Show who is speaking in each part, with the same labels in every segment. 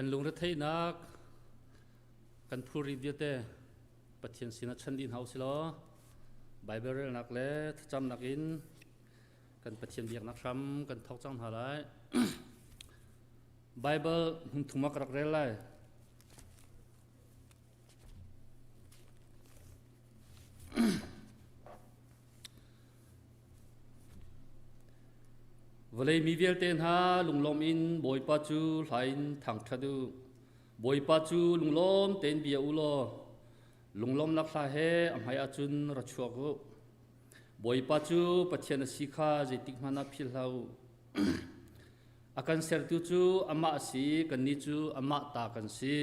Speaker 1: Kan lungretheihnak kan phurri vialte Pathian sinah chan dih hna usih law Baibal relnak le thlacamnak in kan Pathian biaknak hram kan thawk cang hna lai. Baibal hmun thum ah ka rak rel lai. Vawlei mi vialte hna lunglawm in Bawipa cu hla in thangṭhat u. Bawipa cu lunglawm tein bia u law lunglawmnak hla he a hmaiah cun ra chuak u. Bawipa cu Pathian a si kha zeitik hmanh ah philh hlah u. A kan sertu cu amah a si, kannih cu amah ta kan si.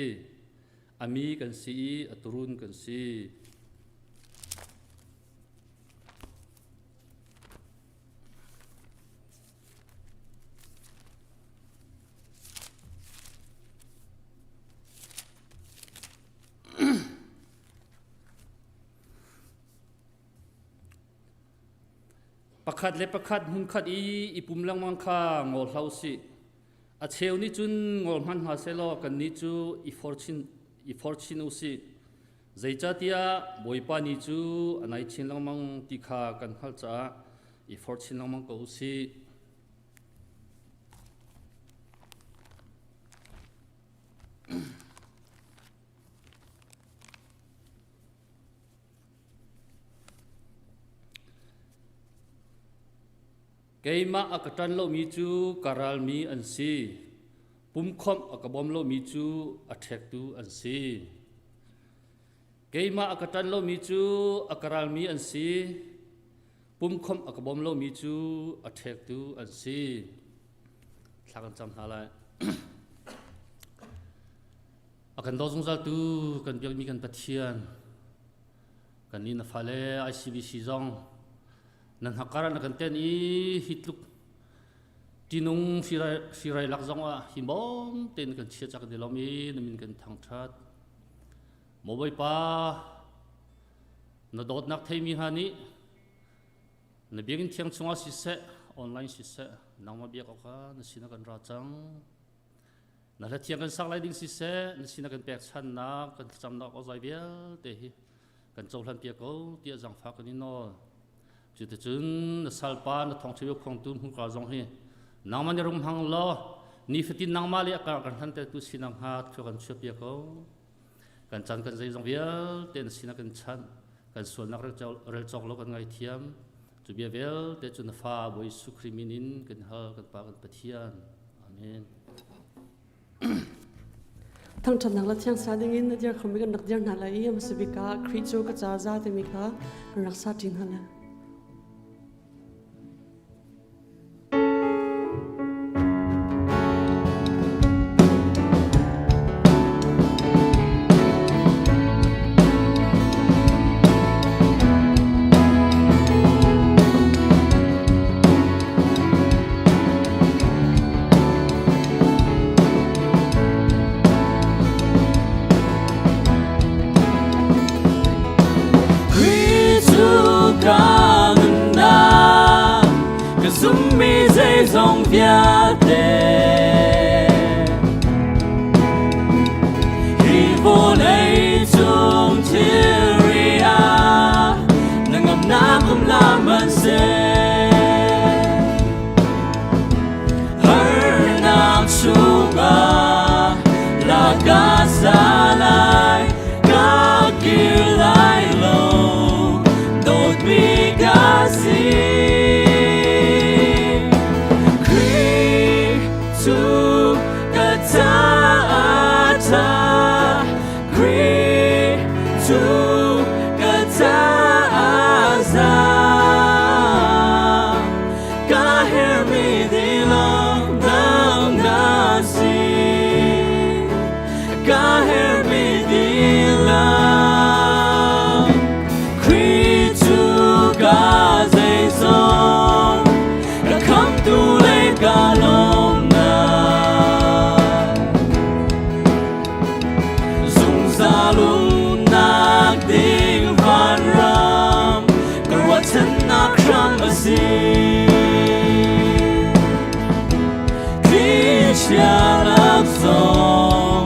Speaker 1: A mi kan si i a turun kan si. Pakhat le pakhat hmunkhat i i pum lengmang kha ngol hlah usih. A cheu nih cun ngol hmanh hna sehlaw kannih cu i for chin, i for chin usih. Zeicahtiah Bawipa ni cu a nai chin lengmang ti kha kan hngalh caah i for chin lengmang ko usih. Keimah a ka ṭan lomi cu ka ralmi an si. Pumkhawmh a ka bawm lomi cu a ṭhektu an si. Keimah a ka ṭan lomi cu a ka ralmi an si. Pumkhawmh a ka bawm lomi cu a ṭhektu an si. Thla kan cam hna lai. A kan daw zungzaltu kan biakmi kan Pathian, kan nih na fale ICBC zong nan hngakar ah na kan ten i hi tluk ṭinung sirai lak zong ah hi bawm tein kan chia cak di lom i na min kan thangṭhat. Maw Bawipa, na dawtnak theimi hna nih na biakinn thiang chungah siseh, online siseh, nangmah biak awkah na sinah kan ra cang. Na hla thiang kan sak lai ding siseh, na sinah kan pekchannak, kan thlacamnak awzai vialte hi kan cohlan piak ko tiah zaangfah kan in nawl. Cuticun na salpa na thawngṭha khuangtu hmurka zong hi nangmah nih rung hmang law nifatin nangmah le a kar kan hlantertu sinak hnga thua kan chuah piak ko. Kan chan kan zeizong vialte na sinah kan chanh, kan sualnak rel cawk lo kan ngaithiam. Cu bia vialte cu na fa Bawi Jesuh Khrih min in kan hal kan Pa kan Pathian. Amen.
Speaker 2: Thangṭhatnak le thiang sa dingin na dir khomi kan rak dir hna lai i a hmasa bik ah Khrih cu ka ca za timi kha kan rak sa ṭi hna lai.
Speaker 3: Ka zummi zeizong vialte Hi vawlei cung thilri ah na ngamnak um la hmanhseh Harnak chungah la ka za lai ka kir lai lo dawtmi ka si Khrih cu ka caah ṭha Khrih cu ka caah za Ka hermi dilong nang na si Ka hermi dilang Khrih cu ka zeizong Ka khamtu le ka lawmnak Zungzal umnak ding vanram ka ruahchannak hram a si. Thlichia lak zong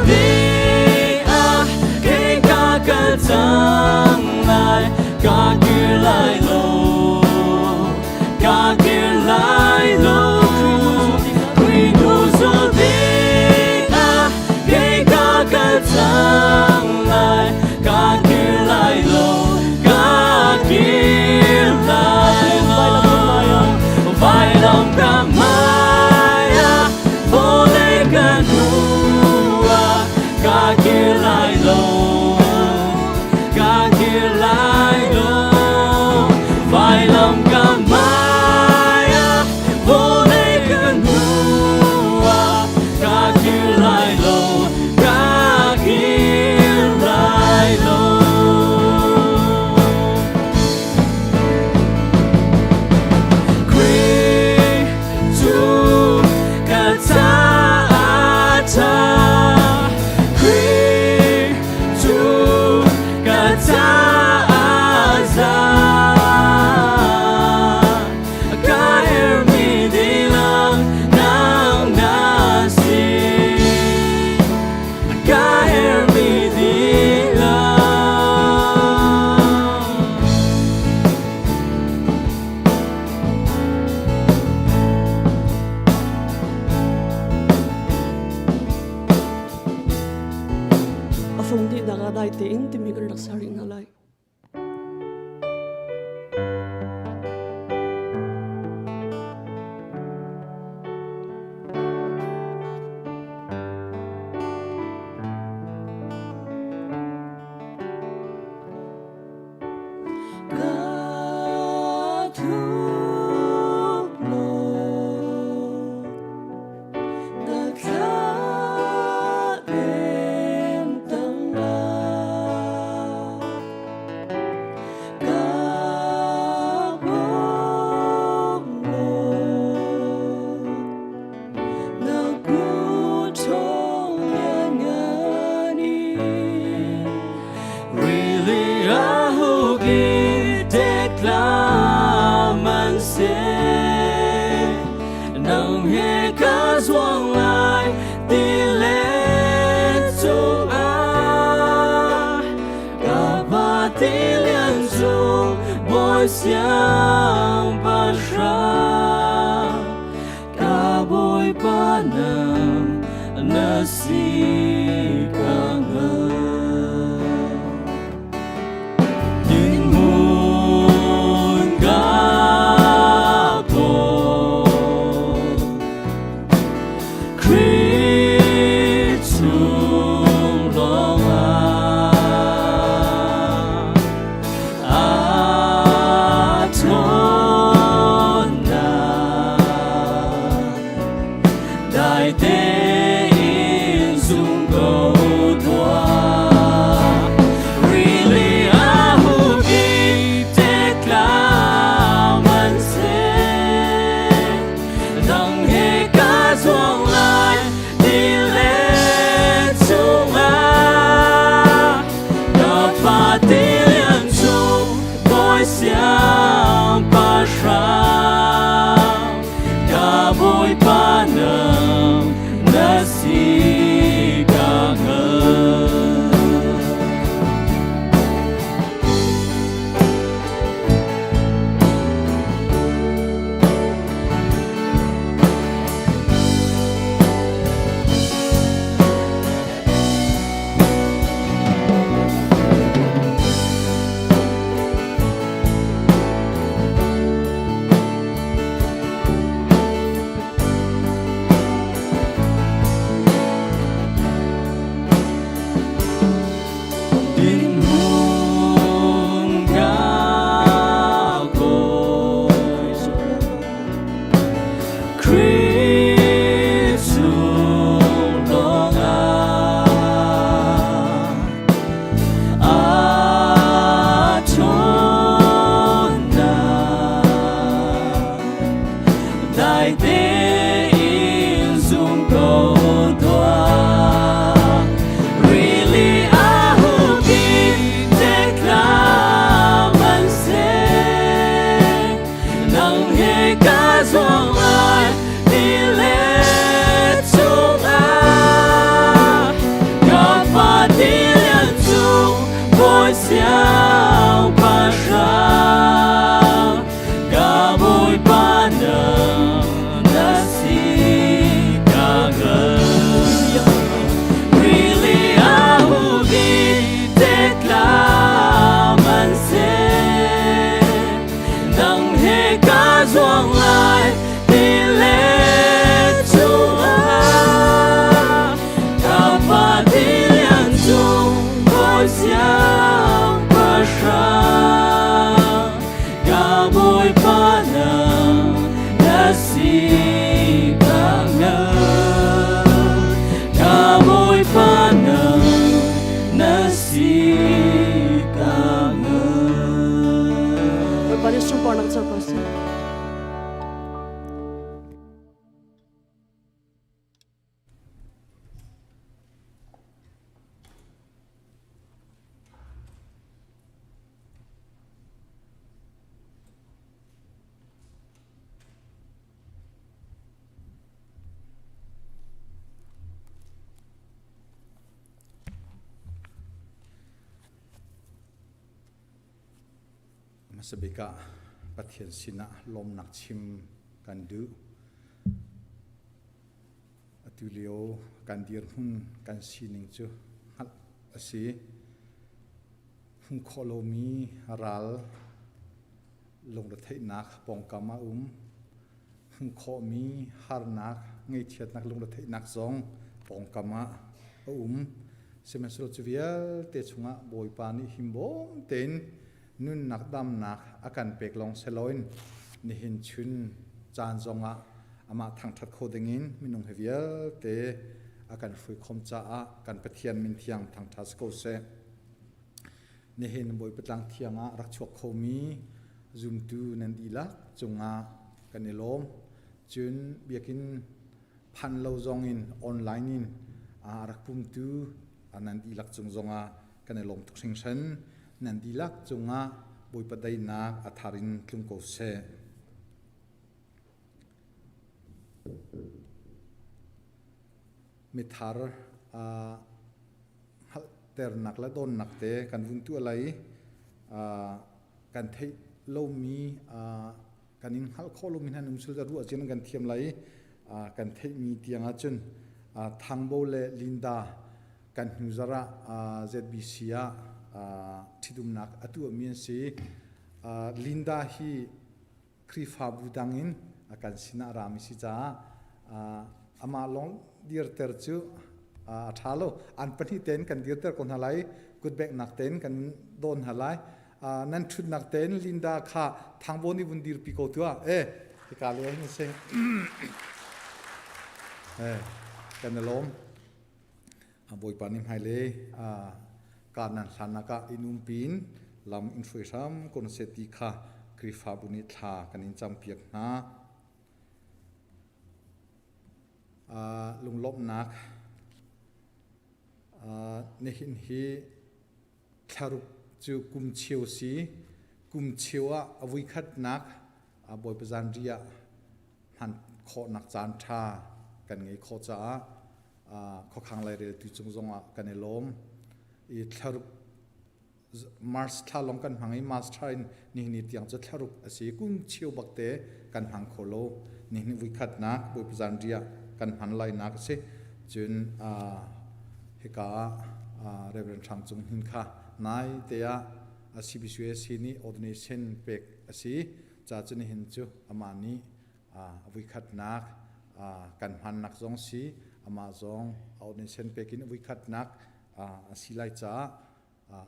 Speaker 3: ding ah kei ka kal cang lai, ka kir lai lo, ka kir lai lo. Khrih hnu zul ding ah kei ka kal cang lai, ka kir lai lo, ka kir lai lo. Vailam ka hmai ah vawlei ka hnu ah ka kir lai lo, ka kir lai lo. Vailam ka hmai ah vawlei ka hnu ah ka kir lai lo, ka kir lai lo. Khrih cu ka caah ṭha, Khrih cu ka caah za. Ka herhmi dihlak nang na si, ka herhmi dihlak.
Speaker 2: A fung dihnak ah dai tein timi kan rak sa rih hna lai. Ka thup law na thla em tangah ka bawm law na kut ṭhawng lianngan in.
Speaker 3: Rili a huk i ṭek-tlam an si. Nang he ka zuang lai tilet cungah, ka pa tilian cung bawi siangpahrang, ka Bawipa nang na si ka hngalh. Dinhmun ka kawl, Khrih chung lawngah a ṭhawnnak dai tein zum ko tuah. Rili a huk i ṭek-tlam an si. Nang he ka zuang lai tilet cungah, ka pa tilian cung bawi siangpahrang, ka Bawipa nang
Speaker 4: Hmasa bik ah Pathian sinah lawmnak chim kan duh. Atu lio kan dirhmun kan sining cu hngalh a si. Hmuh khawh lomi ral lungretheihnak pawngkam ah um. Hmuh khawhmi harnak, ngaihchiatnak, lungretheihnak zong pawngkam ah a um. Sihmanhsehlaw cu vialte chungah Bawipa nih himbawm tein nunnak damnak a kan pek lawng siloin nihin chun caan zongah amah thangṭhat kho dingin minung hi vialte a kan hruaikhawm caah kan Pathian min thiang thangṭhat si ko seh. Nihin Bawipa tlang thiang ah rak chuak khomi zumtu nan dihlak cungah kan i lawm. Cun biakinn phan lo zongin online in a rak pumtu nan dihlak cung zongah kan i lawm tuk hringhran. Nan dihlak cungah Bawipa daihnak a thar in tlung ko seh. Mithar hngalhternak le dawnnak te kan vun tuah lai i kan theih lomi kan in hngalh khawh lomi hna um sul ruah cin kan thiam lai i kan theihmi tiang ahcun Thangbo le Linda kan hnu zarh ah ZBC ah ṭhitumnak a tuahmi an si. Linda hi Khrihfabu dang in a kan sinah a rami si caah amah lawng dirter cu a ṭha lo. An pahnih tein kan dirter ko hna lai, kutbeknak tein kan dawn hna lai. Nan ṭhutnak tein Linda kha Thangbo nih vun dirpi ko tuah. Eh, hika le hin si. Eh, kan i lawm. Bawipa nih hmailei kar nan hlannak ah in umpi in lam in hruai hram ko hna seh ti kha Khrihfabu nih thla kan in campiak hna. Lunglawmhnak nihin hi thlaruk cu kum cheu si. Kum cheu ah a vuikhatnak Bawipa zanri ah hman khawhnak caan ṭha kan ngei khawh caah khuakhang laireltu cung zongah kan i lawm. I thlaruk March thla lawng kan hmang i March thla in nihin ni tiang cu thlaruk a si. Kum cheu bakte kan hmang kho lo. Nihin vuikhatnak Bawipa zanriah kan hman lainak a si. Cun hika ah Reverend Hrang Cung Hnin kha nai te ah CBCUSC nih ordination pek a si. Ca cu nihin cu amah nih a vuikhatnak kan hmannak zong si amah zong ordination pek in vuikhatnak a si lai caah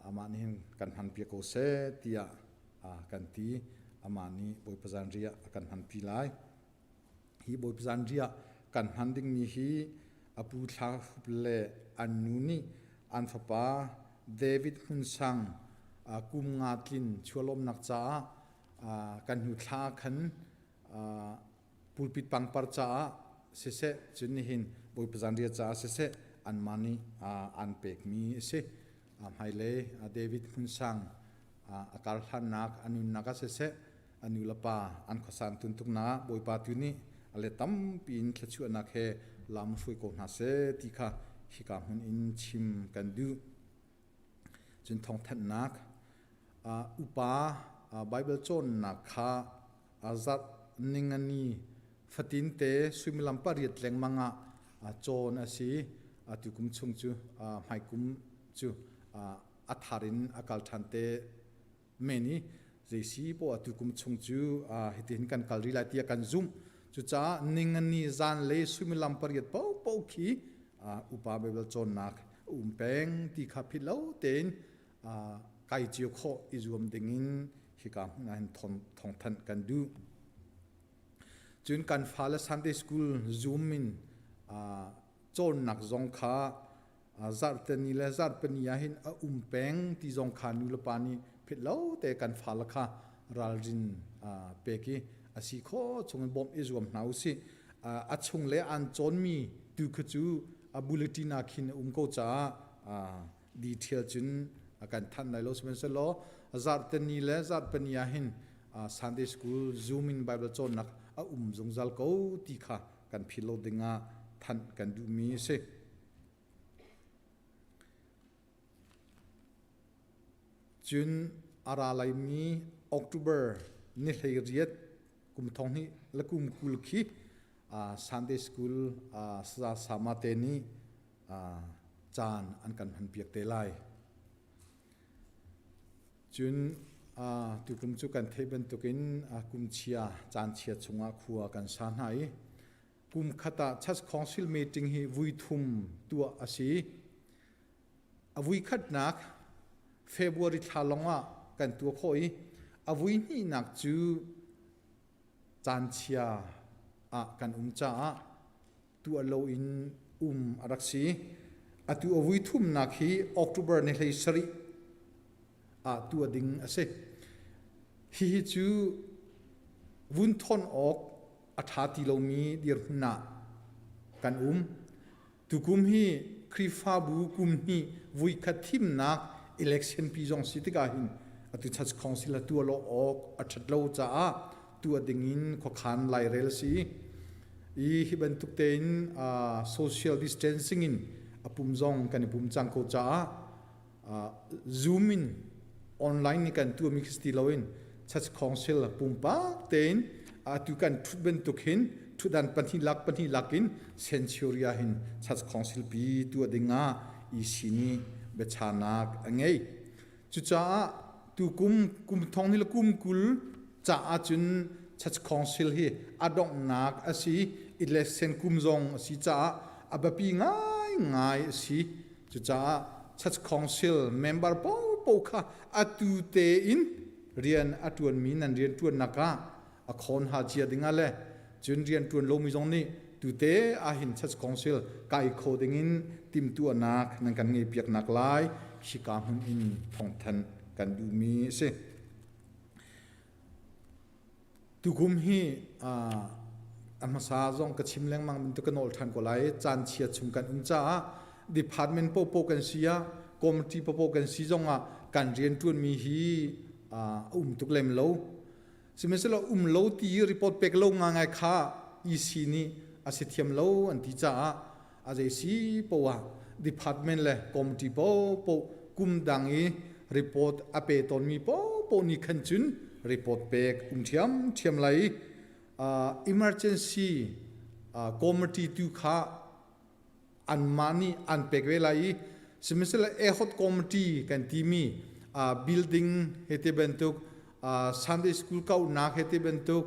Speaker 4: amah nih hin kan hmanpi ko seh tiah kan ti. Amah nih Bawipa zanriah a kan hmanpi lai. Hi Bawipa zanriah kan hman dingmi hi a pu Thla Hup le an nu nih an fapa David Hmun Sang kum nga tlin chualawmnak caah kan hnu thla khan pulpit pangpar caah siseh cun nihin Bawipa zanriah caah siseh anmah nih an pekmi a si. Hmailei David Hmun Sang a karhlannak a nunnak ah siseh a nu le pa an khuasan tuntuknak Bawipa tu nih a let tampi in thluachuahnak he lam hruai ko hna seh ti kha hika hmun in chim kan duh. Cun thawngthanhnak upa Baibal cawnnak kha zarh ningani fatinte suimilam pariat lengmang ah cawn a si. Tukum chung cu hmaikum cu a thar in a kal ṭhan te men i zeisi poah tukum chung cu hitihin kan kal rih lai tiah kan zumh. Cucaah ningani zanlei suimilam pariat paohpaoh khi upa Baibal cawnnak a um peng ti kha philh lo tein kai cio khawh i zuam dingin hika hmun ah hin thawngthanh kan duh. Cun kan fale Sunday School Zoom in cawnnak zong kha zarhteni le zarhpini ah hin a um peng ti zong kha nu le pa nih philh lo te kan fale kha ralrin pek i a si khawh chungin bawmh i zuam hna usih. A chung le an cawnmi tu kha cu a bulletin ah khin a um ko caah detail cun a kan thanh lai lo. Sihmanhsehlaw zarhteni le zarhpini ah hin Sunday School Zoom in Bible cawnnak a um zungzal ko ti kha kan philh lo dingah thanh kan duhmi a si. Cun a ra laimi. October ni 18 kum thong hnih le kum 20 khi Sunday School saza sama te nih caan an kan hman piak te lai. Cun tukum cu kan theih bantukin kum chia caan chia chungah khua kan sa hna i kum khat ah Church Council meeting hi vui thum tuah a si. A vui khatnak February thla lawngah kan tuah khawh i a vui hnihnak cu caan chia ah kan um caah tuah loin um a rak si. Atu a vui thumnak hi October ni 17 ah tuah ding a si. Hihi cu vun thawn awk a ṭha ti lomi dirhmun ah kan um. Tukum hi Khrihfabu kum hnih vuikhat thimnak election pi zong si tikah hin atu church council a tuah lo awk a ṭhat lo caah tuah ding in khuakhan lairel si. I hi bantuk tein social distancing in a pum zong kan i pum cang ko caah Zoom in online ni kan tuahmi khi si loin church council pumpak tein atu kan thut bantuk hin thutdan pahnih lak pahnih lak in Centuria hin church council pi tuah dingah EC nih biachanak a ngei. Cucaah tu kum kum thong ni le kum 20 caah cun church council hi a donghnak a si election kum zong a si caah a biapi ngaingai a si. Cucaah Church Council member paohpaoh kha atu tein rian a ṭuanmi nan rian ṭuannak ah a khawn ha cia dingah le cun rian ṭuan lomi zong nih tute ahhin Church Council kai kho dingin timhtuahnak nan kan ngeihpiaknak lai hika hmun in thawngthanh kan duhmi a si. Tukum hi a hmasa zong ka chim lengmang bantuk ka nawl ṭhan ko lai. Caan chia chung kan um caah department paohpaoh kan si ah, committee paohpaoh kan si zongah kan rianṭuanmi hi a um tuk lem lo. Sihmanhsehlaw um lo ti report pek lo ngaingai kha EC nih a si thiam lo an ti caah a zei si poah ah department le committee paohpaoh kum dang i report a pe tawnmi paohpaoh nih khan cun report pek um ṭhiamṭhiam lai i emergency committee tu kha anmah nih an pek ve lai i sihmanhsehlaw ad-hoc committee kan timi building he te bantuk Sunday school kauhnak he te bantuk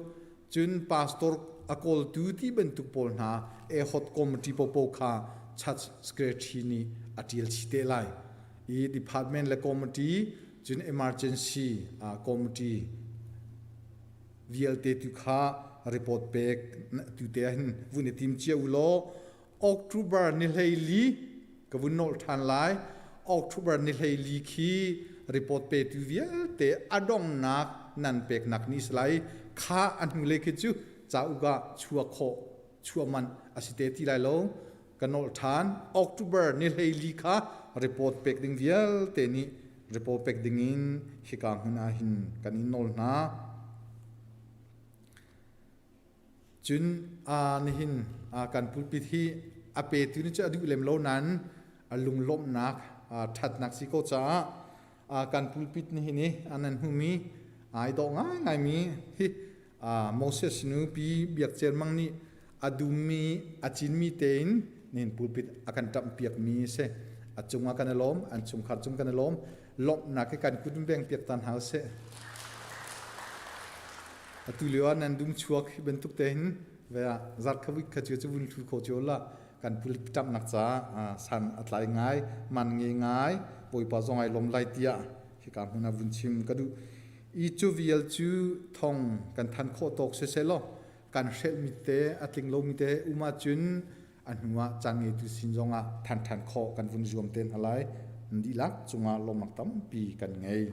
Speaker 4: Cun pastor a kawltu ti bantuk pawl hna ad-hoc committee popo kha church secretary nih a ṭial chih te lai. I department le committee cun emergency committee vialte tu kha report pek tu te ah hin vun i tim cia u law October ni 14 ka vun nolh ṭhan lai. October ni 14 khi report petu vialte a donghnak nan peknak ni si lai. Kha a hnulei khi cu cauk ah chuah khawh chuah manh a si te ti lai lo. Ka nolh ṭhan. October ni 14 kha report pek ding vialte nih report pek ding in hika hmun ah hin kan in nawl hna. Cun nihin kan pulpit hi a petu nih cun a duh lem lo nain a lunglawmhnak ṭhatnak si ko caah kan pulpit nihin i nan hmuhmi ai dawh ngaingaimi hi Moses nu Pi Biak Cen Mang nih a dummi a cinmi tein nihin pulpit a kan ṭamhpiakmi a si. A cungah kan i lawm, an chungkhar cung kan i lawm. Lawmhnak hi kan kut in veng piak ta hna usih. Atu lio ah nan dum chuak hi bantuk te hin ve ah zarh kha week kha cu cu vun thlu kho cio la kan pul ṭamhnak caah san a tlai ngai man nge ngai Bawipa zong ai lawm lai tiah hika hmun ah vun chim ka duh. I cu vial cu thong kan than khawh tawk siseh law kan hrelhmi te a tling lomi te um ahcun a hnu ah caan ngeitu sin zong ah than ṭhan khawh kan vun zuam te hna lai. Dihlak cungah lawmnak tampi kan ngei.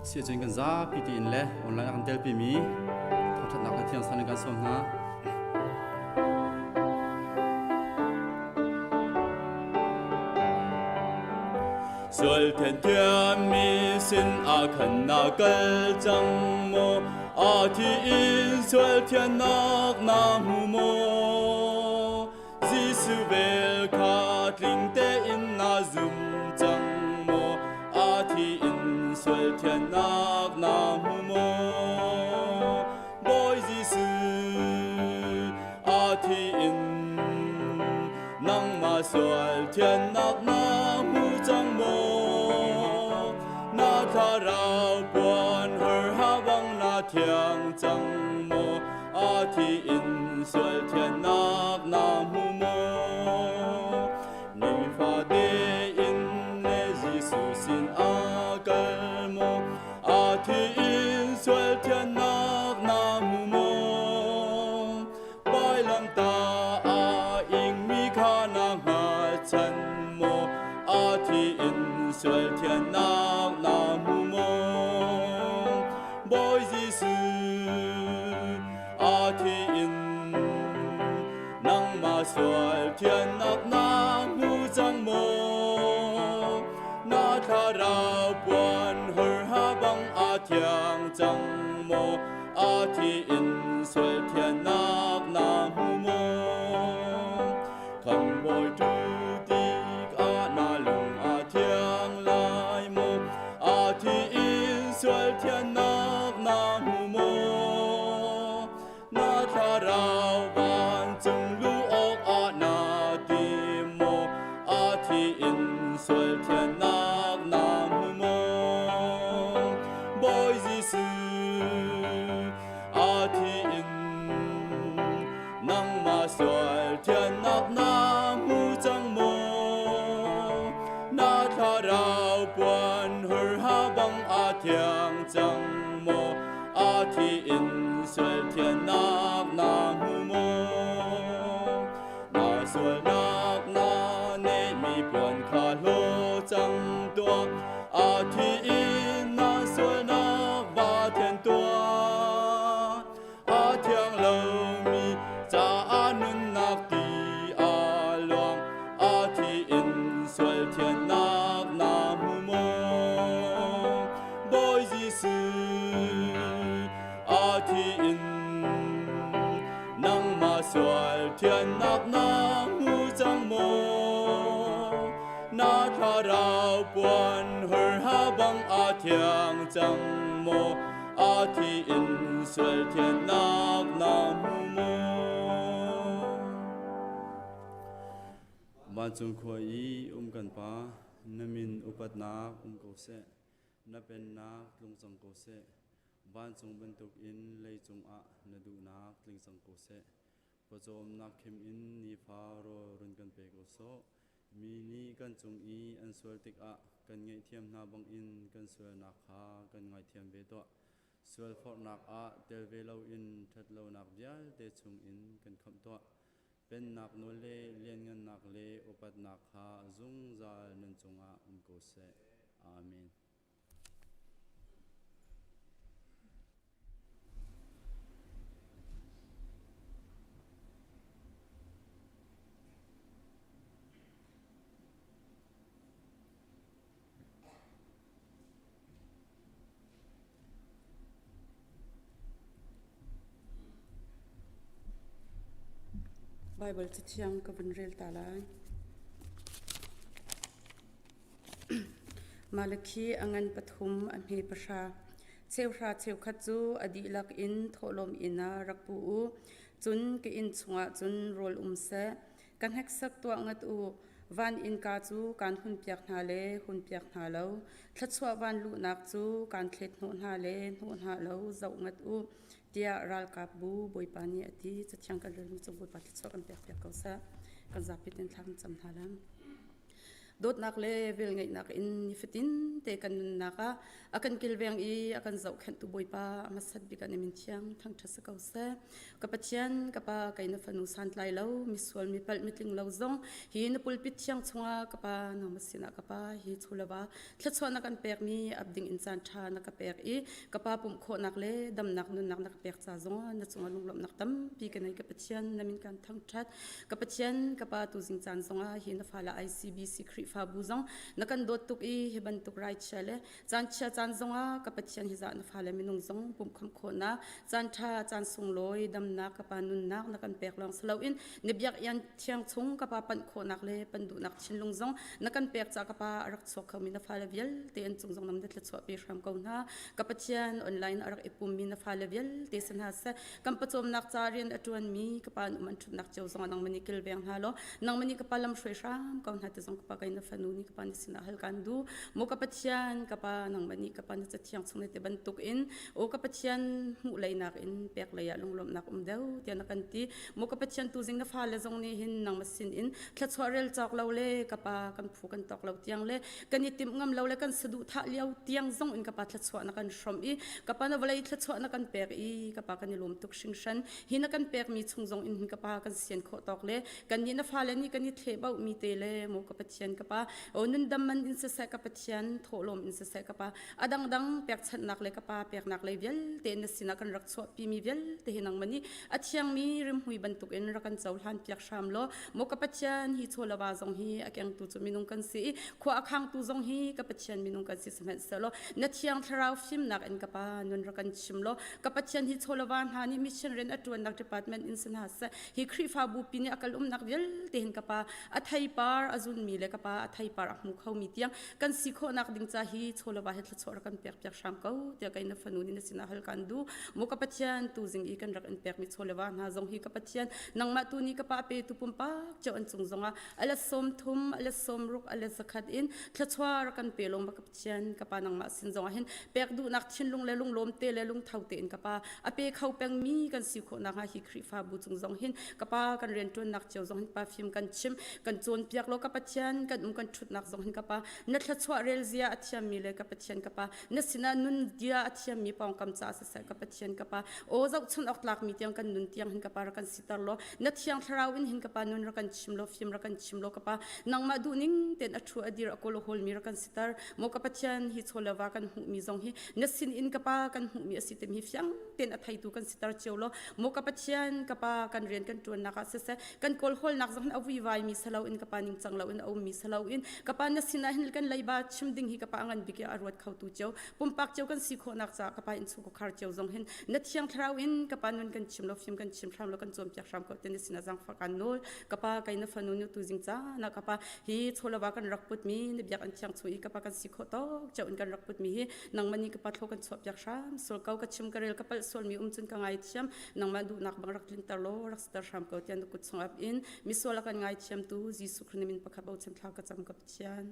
Speaker 5: Si ahcun kan zapi tein le online ah kan telpimi thangṭhatnak le thiang san in kan sawm hna.
Speaker 3: Sual thian thiammi sin ah khan na kal cang maw? A thi in sual thiannak na hmu maw? Jesuh vel kha tling tein na zum cang maw? A thi in sual thiannak na hmu maw? Bawi Jesuh a thi in nangmah sual thiannak na hmu cang maw? Na thlarau puan hor ha bang na thiang cang maw? A thi in sual thiannak na hmu maw? Nifate in le Jesuh sin a kal maw? A thi in sual thiannak na hmu maw? Vailamtah a ingmi kha na hngalchan maw? A thi in sual thiannak na hmu maw? Bawi Jesuh, a thi in nangmah sual thiannak na hmu cang maw? Na thlarau puan hor ha bang a thiang cang maw? A thi in sual thiannak na hmu maw? Khamhbawi tu tik ah na lung a thiang lai maw? A thi in sual thiannak na hmu maw? Na thlarau vancung luh awk ah na tim maw? A thi in sual thiannak na hmu maw? Bawi Jesuh, a thi in nangmah sual thiannak na hmu cang maw? Na thlarau puan hur ha bang a thiang cang maw? A thi in sual thiannak na hmu maw? Na sualnak na neihmi puan kha hlaw cang tuah. A thi in na sualnak va thian tuah. A thiang lomi caah nunnak ti a luang. A thi in sual thiannak na hmu maw? Bawi Jesuh, a thi in nangmah sual thiannak na hmu cang maw? Na thlarau puan hur ha bang a thiang cang maw? A thi in sual thiannak na hmu maw?
Speaker 5: Vancung khua i um kan Pa, na min upatnak um ko seh. Na pennak tlung cang ko seh. Vancung bantukin leicung ah na duhnak tling cang ko seh. Pawcawmnak khim in nifa rawl run kan pe ko sawh. Mi nih kan cung i an sual tikah kan ngaihthiam hna bangin kan sualnak kha kan ngaithiam ve tuah. Sualforhnak ah tel ve loin ṭhatlonak vialte chungin kan khamh tuah. Pennak nawl le lianngannak le upatnak kha zungzal nan cungah um ko seh. Amen.
Speaker 6: Baibal Cathiang ka vun rel ta lai. Malakhi a ngan pathum a hme pahra. Cheuhra cheukhat cu a dihlak in thawhlawm inn ah rak pu u. Cun ka inn chungah cun rawl um seh. Ka hneksak tuah ngat u. Van innka cu kaan hunpiak hna le hunpiak hna lo. Thluachuah van luhnak cu kaan thlet hnawh hna le hnawh hna lo zoh ngat u, tiah ralkapbu Bawipa nih a ti. Cathiang kan relmi cu Bawipa thluachuah kan pekpiak ko seh. Kan zapi ten thla kan cam hna lai. Dawtnak le velngeihnak in nifatin te kan nunnak ah a kan kilveng i a kan zohkhenhtu Bawipa a hmasat bik ah na min thiang thangṭhat si ko seh. Ka Pathian, ka Pa, kei na fanu santlai lo, misual mi palh mitling lo zong hi na pulpit thiang chungah ka Pa nangmah sinah ka Pa hi chulava thluachuah na kan pekmi ap ding in caan ṭha na ka pek i ka Pa pumh khawhnak le damnak nunnak na ka pek ca zongah na cungah lunglawmhnak tampi ka nei ka Pathian na min kan thangṭhat. Ka Pathian, ka Pa tuzing caan zongah hi na fale ICBC Khrihfa Khrihfabu zong na kan dawt tuk i hi bantuk raichia le caan chia caan zongah ka Pathian hi zah na fale minung zong pumhkhawmh khawhnak caan ṭha caan sunglawi damnak ka Pa nunnak na kan pek lawng si loin na biakinn thiang chung ka Pa panh khawhnak le pan duhnak thinlung zong na kan pek ca ka Pa a rak chuak khomi na fale vialte an cung zong nam na thluachuah pe hram ko hna. Ka Pathian, online a rak i pummi na fale vialte si hna seh, kan pawcawmnak ca rian a ṭuanmi ka pa an um an ṭhutnak cio zongah nangmah nih kilveng hna law nangmah nih ka pa lam hruai hram ko hna ti zong ka pa kei na fanu nih ka pa na sinah hal kaan duh. Maw ka Pathian, ka pa nangmah nih ka pa na cathiang chung na ti bantuk in aw ka Pathian hmuh leinak in pek lei ah lunglawmhnak um deuh tiah na kan ti. Maw ka Pathian, tuzing na fale zong nih hin nangmah sin in thluachuah rel cawk lo le ka pa kan phu kan tawk lo tiang le kan i timh ngam lo le kan saduhthah lio tiang zong in ka pa thluachuah na kan hrawmh i ka pa na vawlei thluachuah na kan pek i ka pa kan i lawm tuk hringhran. Hi na kan pekmi chung zong in hin ka pa kan sian khawh tawk le kan nih na fale nih kan i thleh mi te le maw ka Pathian ka pa o nundam man in siseh ka Pathian thawhlawm in siseh ka pa a dangdang pekchanhnak le ka pa peknak lei vialte na sinah kan rak chuahpi mi vialte hi nangmah nih a thiangmi rimhmui bantukin rak kan cohlan piak hram law maw ka Pathian, hi chawlava zong hi a kengtu cu minung kan si i khua a khangtu zong hi ka Pathian minung kan si. Sihmanhsehlaw na thiang thlarau fimnak in ka pa nun rak kan chim law ka Pathian, hi chawlava hna nih mission rian a ṭuannak department in si hna seh, hi Khrihfabu pi nih a kal umnak vialte hin ka pa a theipar a zunmi le ka pa a theipar a hmu khomi tiang kan si khawhnak ding ca hi chawlava he thluachuah rak kan pek piak hram ko tiah kei na fanu nih na sinah hal kan duh. Maw ka Pathian, tuzing i kan rak in pekmi chawleva hna zong hi ka Pathian nangmah tu nih ka pa pe tu pumpak cio an cung zongah ala 30, ala 60, ala 100 in thluachuah rak kan pe lawng ka Pathian ka pa. Nangmah sin zongah hin pek duhnak thinlung le lunglawm te le lungtho tein ka pa a pe kho pengmi kan si khawh nakhnga hi Khrihfabu cung zong hin ka pa kan rianṭuannak cio zong hin pa fim kan chim kan cawnpiak law ka Pathian kan um kan ṭhutnak zong hin ka pa na thluachuah rel zia a thiammi le ka Pathian ka pa na sinah nun dia a thiammi pawngkam caah siseh ka Pathian ka pa aw zohchun awk tlakmi tiang kan nun tiang hin ka pa rak kan siter law na thiang thlarau in hin ka pa nun rak kan chim law fim rak kan chim law ka pa nangmah duhning ten a thu a dir a kawl a hawlmi rak kan siter. Maw ka Pathian, hi chawleva kan hmuhmi zong hi na sin in ka pa kan hmuhmi a si timi fiang tein a theitu kan siter cio law maw ka Pathian ka pa kan rian kan ṭuannak ah siseh kan kawlhawlnak zong hin a vuivai mi salo in ka pa ningcang lo in a ummi salo in ka pa na sinah hin kan leiba chim ding hi ka pa ngan bik i a ruat khotu cio pumpak cio kan si khawhnak caah ka pa innchung khar cio zong hin na thiang thlarau in ka pa nun kan chim lo fim kan chim hram lo kan cawnpiak hram ko te na sinah zaangfah kan nawl. Ka pa kei na fanu nu tu zing ca na ka pa hi chawlava kan rak putmi na biak an thiang chung i ka pa kan si khawh tawk cio in kan rak putmi hi nangmah nih ka pa thlo kan chuah piak hram sual ko. Ka chim ka rel ka palh sualmi um cun ka ngai thiam. Nangmah duhnak bang rak tlinter law rak siter hram ko tiah na kut chung ap in misual a kan ngai thiamtu Jesuh Christ min pakhat bochan thla ka cam ka Pathian.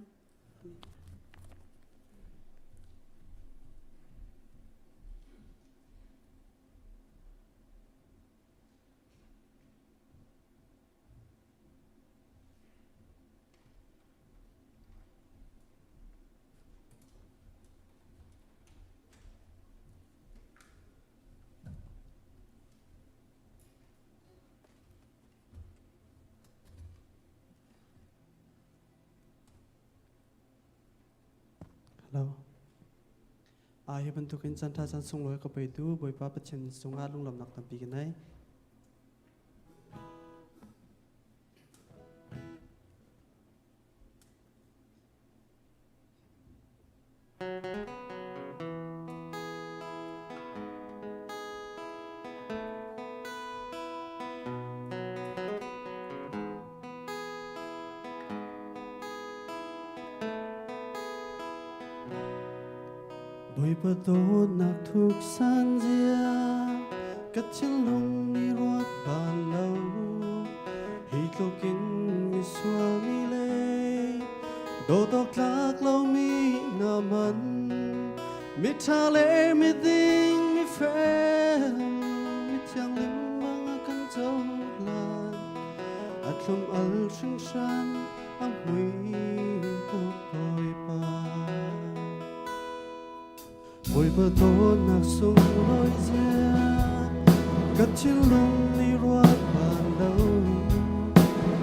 Speaker 5: Hello. Hi bantukin caan ṭha caan sunglawi ka petu Bawipa Pathian cungah lunglawmhnak tampi ka nei. Bawipa dawtnak thuk san zia ka thinlung nih ruat bal lo. Hi tlukin misual mi le dawt awk tlak lomi na man, miṭha le miding mifel mithianglim bang a kan cohlan, a thlum al hringhran a mui tuk Bawipa. Bawipa dawtnak sunglawi zia ka thinlung nih ruat bal lo.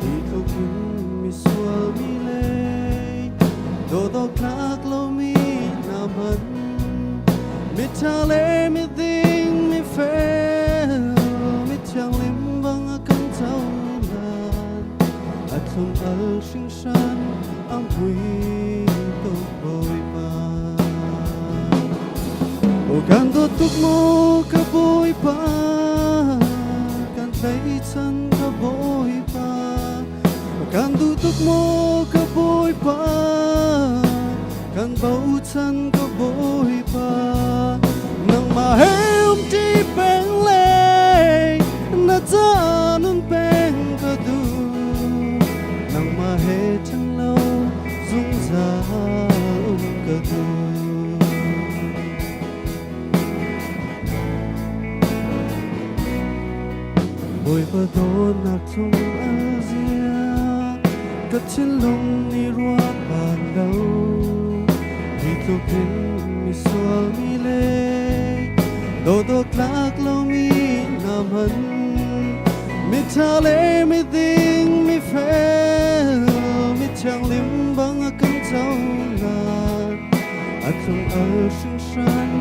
Speaker 5: Hi tluk in misual mi le dawt awk tlak lomi na man, miṭha le miding mifel mithianglim bang a kan cohlan, a thlum al hringhran.
Speaker 7: a mui tuk Bawipa. O kan dawt tuk maw ka Bawipa, kan tlaihchan ka Bawipa. Kan duh tuk maw ka Bawipa, kan bochan ka Bawipa. Nangmah he umṭi peng le na ca nun peng ka duh. Nangmah he ṭhen lo zungzal um ka duh. Bawipa dawtnak chung a zia ka thinlung nih ruat ban lo. Hi tluk in misual mi le dawdawt tlak lomi hna hman miṭha le miding mifel mithianglim bang a kan cohlan a thlum al hringhran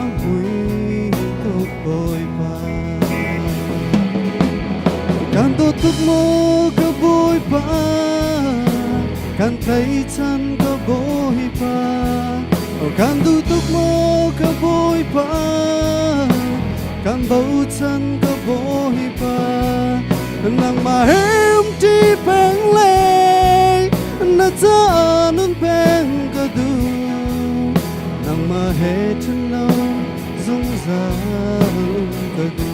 Speaker 7: a mui tuk Bawipa. Kan dawt tuk maw ka Bawipa, kan tlaihchan ka Bawipa. Kan duh tuk maw ka Bawipa, kan bochan ka Bawipa. Nangmah he umṭi peng le na ca nun peng ka duh. Nangmah he ṭhen lo zungzal ka duh.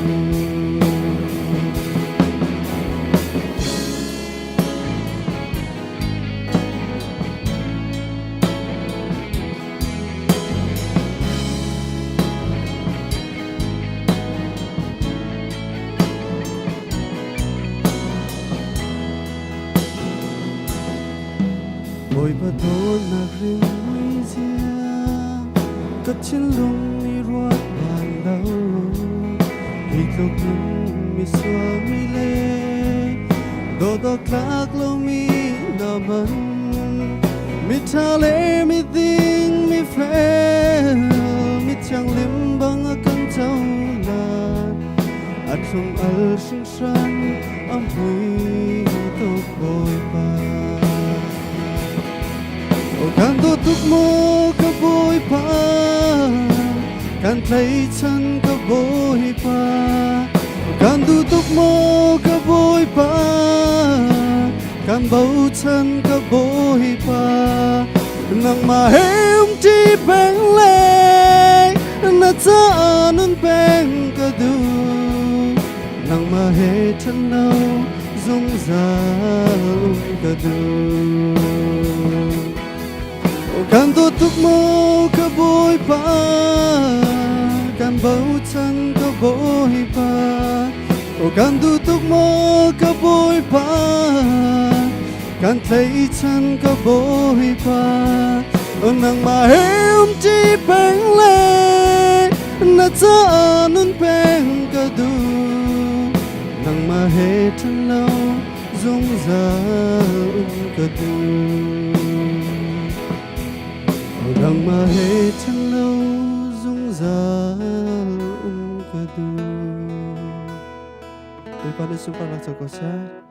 Speaker 7: Bawipa dawtnak rimui zia ka thinlung nih ruat bal lo. Hi tluk in misual mi le dawdawt tlak lomi na man miṭha le miding mifel mithianglim bang a kan cohlan a thlum al hringhran a mui tuk Bawipa. Kan dawt tuk maw ka Bawipa, kan tlaihchan ka Bawipa. Kan duh tuk maw ka Bawipa, kan bochan ka Bawipa. Nangmah he umṭi peng le na ca nun peng ka duh. Nangmah he ṭhen lo zungzal um ka duh. Kan dawt tuk maw ka Bawipa, kan bochan ka Bawipa. Kan duh tuk maw ka Bawipa, kan tlaihchan ka Bawipa. Nangmah he umṭi peng le na ca nun peng ka duh. Nangmah he ṭhen lo zungzal um ka duh. Nangmah he ṭhen lo zungzal um ka duh. Bawipa nih sunparnak co ko seh.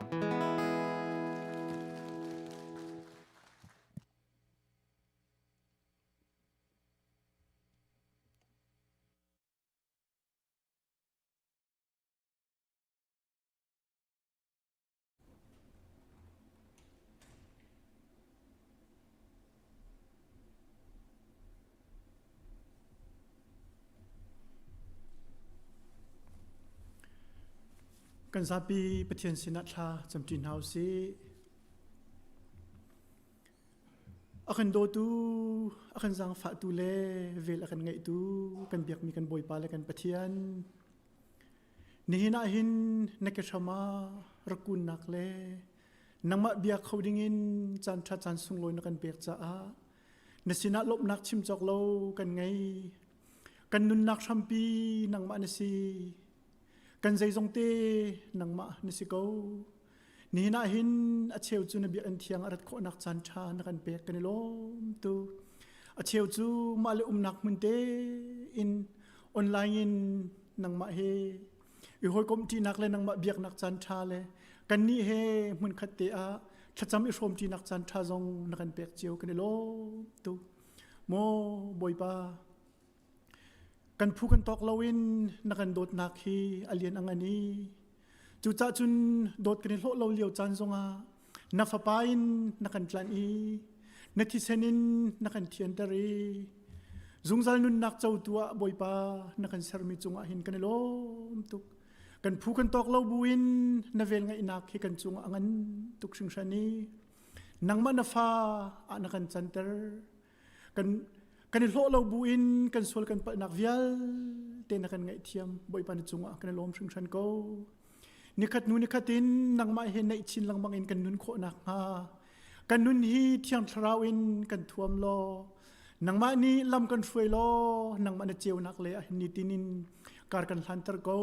Speaker 8: Kan zapi Pathian sinah thla camṭi hna u sih. A kan dawtu, a kan zaangfahtu le vel a kan ngeihtu kan biakmi kan Bawipa le kan Pathian. Nihin ah hin na ke hram ah rak kunnak le nangmah bia kho dingin caan ṭha caan sunglawi na kan pek caah na sinah lawmhnak chim cawk lo kan ngei. Kan nunnak hrampi nangmah na si. Kan zeizong te nangmah na si ko. Nihin ah hin a cheu cu na biakinn thiang a rat khawhnak caan ṭha na kan pek kan i lawm tu. A cheu cu mah le umnak hmun te in online in nangmah he i hawikomh ṭinak le nangmah biaknak caan ṭha le kannih he hmunkhat te ah Thlacam i hrawmṭinak caan ṭha zong na kan pek cio kan i lawm tuk. Maw Bawipa, kan phu kan tawk loin na kan dawtnak hi a lian a ngan i cucah cun dawt kan i hlawh lo lio caan zongah na fapa in na kan tlanh i na thisen in na kan thianter i zungzal nunnak cotu ah Bawipa na kan sermi cungah hin kan i lawm tuk. Kan phu kan tawk lo buin na vel ngaihnak hi kan cungah a ngan tuk hringhran i nangmah na fa ah na kan canter. Kan kan i hlawh lo buin kan sual kan palhnak vialte na kan ngaihthiam. Bawipa na cungah kan i lawm hringhran ko. Nikhat hnu nikhat in nangmah he naih chin lengmang in kan nun khawh nakhnga kan nun hi Thiang Thlarau in kan thuam law nangmah nih lam kan hruai law nangmah na ceunak le ah nitin in kar kan hlanter ko.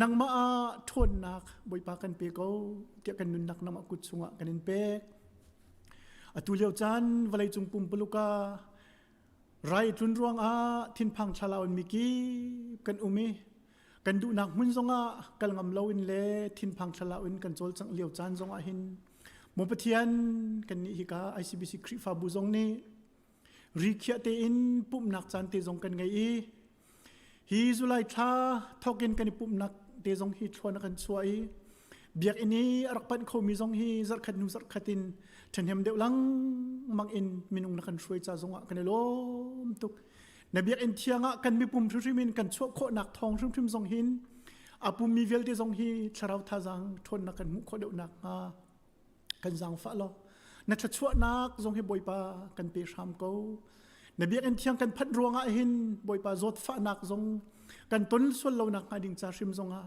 Speaker 8: Nangmah ah ṭhawnnak Bawipa kan pe ko tiah kan nunnak nangmah kut chungah kan in pek. Atu lio caan vawleicung pumpuluk ah rai tlun ruangah thinphang thlalau in mikip kan um i kan duhnak hmun zongah kal ngam loin le thinphang thlalau in kan cawlcangh lio caan zongah hin maw Pathian kan nih hika ICBC Khrihfabu zong nih ri khiah tein pumhnak caan te zong kan ngei i hi July thla thawkin kan i pumhnak te zong hi thluan a kan chuah i biakinn i a rak panh khomi zong hi zarhkhat hnu zarhkhat in ṭhahnem deuh lengmang in minung na kan hruai ca zongah kan i lawm tuk. Na biakinn thiang ah kan mipum hrimhrim in kan chuah khawhnak thawng hrimhrim zong hin a pummi vialte zong hi thlarau thazaang ṭhawnnak kan hmuh khawh deuh nakhnga kan zaangfah law na thluachuahnak zong hi Bawipa kan pe hram ko. Na biakinn thiang kan phanh ruangah hin Bawipa zawtfahnak zong kan ton sual lo nak hnga ding ca hrim zongah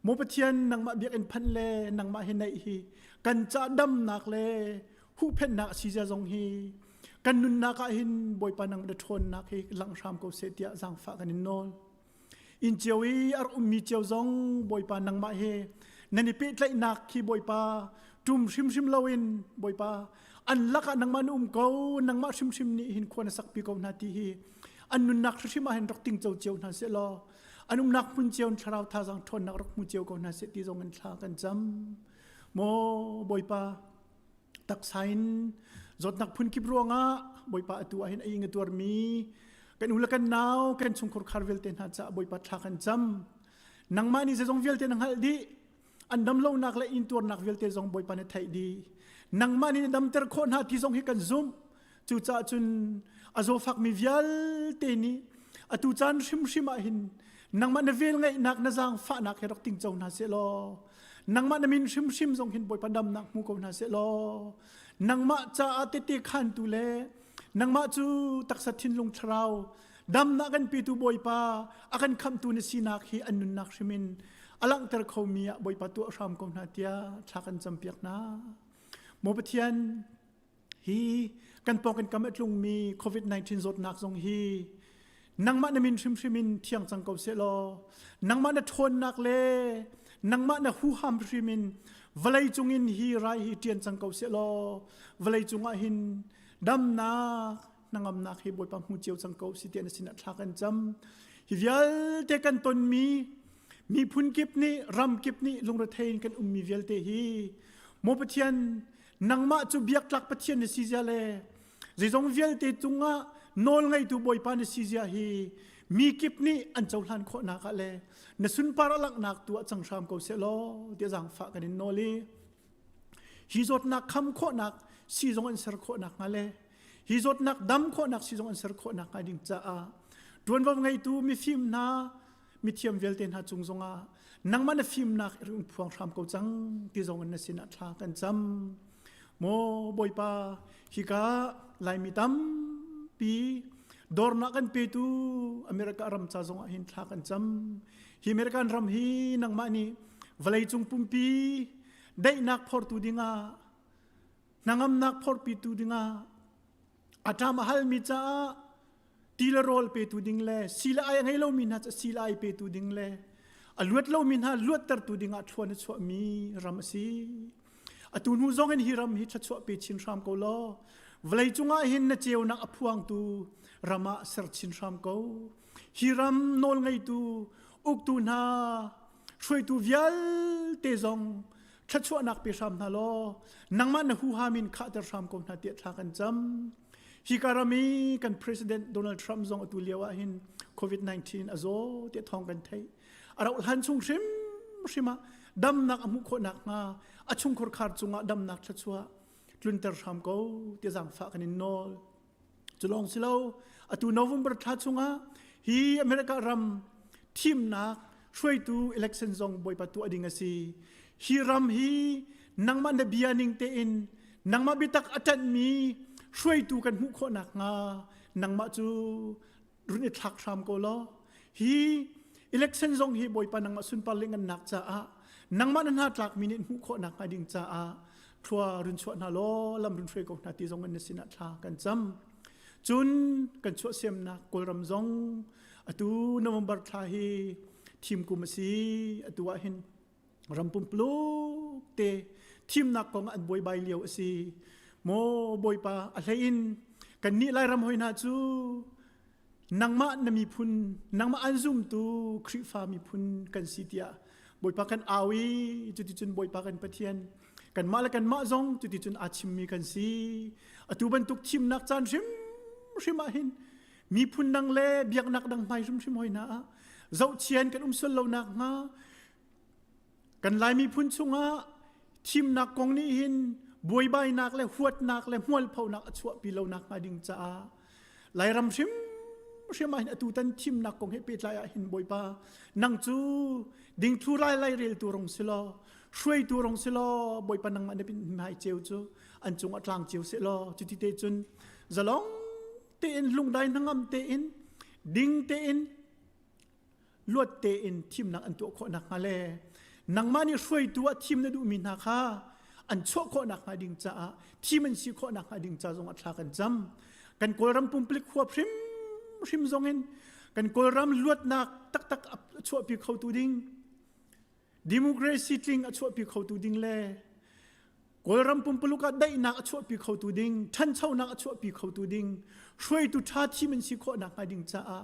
Speaker 8: Maw Pathian nangmah biakinn phanh le nangmah hi naih hi kan ca damnak le huhphenhnak a si zia zong hi kan nunnak ah hin Bawipa nang na ṭhawnnak hi langh hram ko seh tiah zaangfah kan in nawl. Inn cio i a rak ummi cio zong Bawipa nangmah he nan i pehtlaihnak khi Bawipa ṭum hrimhrim loin Bawipa an lakah nangmah na um ko nangmah hrimhrim nih hin khua na sakpi ko hna ti hi an nunnak hrimhrim ah hin rak tingco cio hna seh law an umnak hmun cio in thlarau thazaang ṭhawnnak rak hmu cio ko hna seh ti zong in thla kan cam. Maw Bawipa taksa in zawtnak phunkip ruangah Bawipa atu ah hin a ing a tuarmi kan u le kan nau kan chungkhur khar vialte hna caah Bawipa thla kan cam. Nangmah nih zeizong vialte na hngalh dih. An damlonak le intuarnak vialte zong Bawipa nih theih dih. Nangmah nih na damter khawh hna ti zong hi kan zumh. Cucaah cun a zawfakmi vialte nih atu caan hrimhrim ah hin nangmah na velngeihnak na zaangfahnak he rak tingco hna seh law nangmah na min hrimhrim zong hin Bawipa damnak hmu ko hna seh law nangmah caah tete khantu le nangmah cu taksa thinlung thlarau damnak kan petu Bawipa a kan khamhtu na sinak hi an nunnak hrim in a langhter khomi ah Bawipa tuah hram ko hna tiah thla kan campiak hna. Maw Pathian Hi kan pawng kan kam a tlungmi COVID-19 zawtnak zong hi nangmah na min hrimhrim in thiang cang ko seh law nangmah na ṭhawnnak le nangmah na huham hrim in vawlei cungin hi rai hi ṭian cang ko seh law vawlei cungah hin damnak hnangamnak hi Bawipa hmu cio cang ko si tiah na sinah thla kan cam. Hi vialte kan tonmi miphun kip nih ram kip nih lungrethei in kan ummi vialte hi Maw Pathian Nangmah cu biaktlak Pathian na si zia le zeizong vialte cungah nawl ngeitu Bawipa na si zia hi mi kip nih an cohlan khawhnak ah le na sunpar a langhnak tu ah cang hram ko seh law tiah zaangfah kan in nawl i hi zawtnak kham khawhnak siizung an ser khawhnak hnga le hi zawtnak dam khawhnak siizung an ser khawhnak hnga ding caah ṭuanvo ngeitu mifim hna mithiam vialte hna cung zongah nangmah na fimnak i rung phuang hram ko cang ti zong in na sinah thla kan cam maw bawipa hika laimi tampi dornak kan petu America ram ca zongah hin thla kan cam hi American ram hi nangmah nih vawleicung pumpi daihnak phortu dingah hnangamnak phorpitu dingah a ṭam a halmi caah ti le rawl petu ding le si le ai a ngei lomi hna cu si le ai petu ding le a luat lomi hna luattertu dingah thluan a chuahmi ram a si. Atu hnu zong in hi ram hi thluachuah pe chin hram ko law vawlei cungah hin na ceunak a phuangtu ram ah ser chin hram ko. Hi ram nawl ngeitu uktu hna hruaitu vialte zong. Thluachuahnak pe hram hna law nangmah na huham in khahter hram ko hna tiah thla kan cam. Hi ka ram i kan President Donald Trump zong atu lio ah hin COVID-19 a zaw tiah thawng kan theih. A rauh hlan chung hrim hrim ah damnak a hmuh khawh nakhnga a chungkhar khar cungah damnak thluachuah tlunter hram ko ti zaangfah kan in nawl. Cu lawng si lo, atu November thla chungah hi America ram thimnak hruaitu election zong Bawipa tuah ding a si. Hi ram hi nangmah na bia ning tein nangmah biatak a ṭanhmi hruaitu kan hmuh khawh nakhnga nangmah cu run i thlak hram ko law hi election zong hi Bawipa nangmah sunpar le ngannak caah nangmah na hna tlakmi nih hmuh khawh nakhnga ding caah thlua run chuah hna law lam run hruai ko hna ti zong in na sinah thla kan cam. Cun kan chuahsemnak Kawlram zong atu November thla hi thim kum a si atu ah hin ram pumpuluk te thimnak kong an buaibai lio a si. Maw Bawipa a hlei in kan nih Lairam hoi hna cu nangmah na miphun nangmah an zumtu Khrihfa miphun kan si tiah Bawipa kan au i cuticun Bawipa kan Pathian kanmah le kanmah zong cuticun aa chimmi kan si atu bantuk thimnak caan hrimhrim ah hin miphun dang le biaknak dang hmai hrimhrim hoi hna ah zohchian kan um sual lo nak hnga kan Lai miphun chungah thimnak kong nih hin buaibainak le huatnak le hmualphonak a chuahpi lo nak hnga ding caah Lairam hrim hrim ah hin atu tan thimnak kong he pehtlai ah hin Bawipa nang cu dingthlu rai lai reltu rong si law hruaitu rong si law Bawipa nangmah na hmai ceu cu an cungah tlang cio seh law cuti te cun zalong tein lungdai hnangam tein ding tein luat tein thimnak an tuah khawh nakhnga le nangmah nih hruaitu ah thim na duhmi hna kha an chuah khawh nakhnga ding caah thim an si khawh nakhnga ding ca zong ah thla kan cam. Kan Kawlram pumpalik huap hrimhrim zong in kan Kawlram luatnak taktak a chuahpi khotu ding democracy tling a chuahpi khotu ding le Kawlram pumpuluk ah daihnak a chuahpi khotu ding, ṭhanchonak a chuahpi khotu ding, hruaitu ṭha thim an si khawh nakhnga ding caah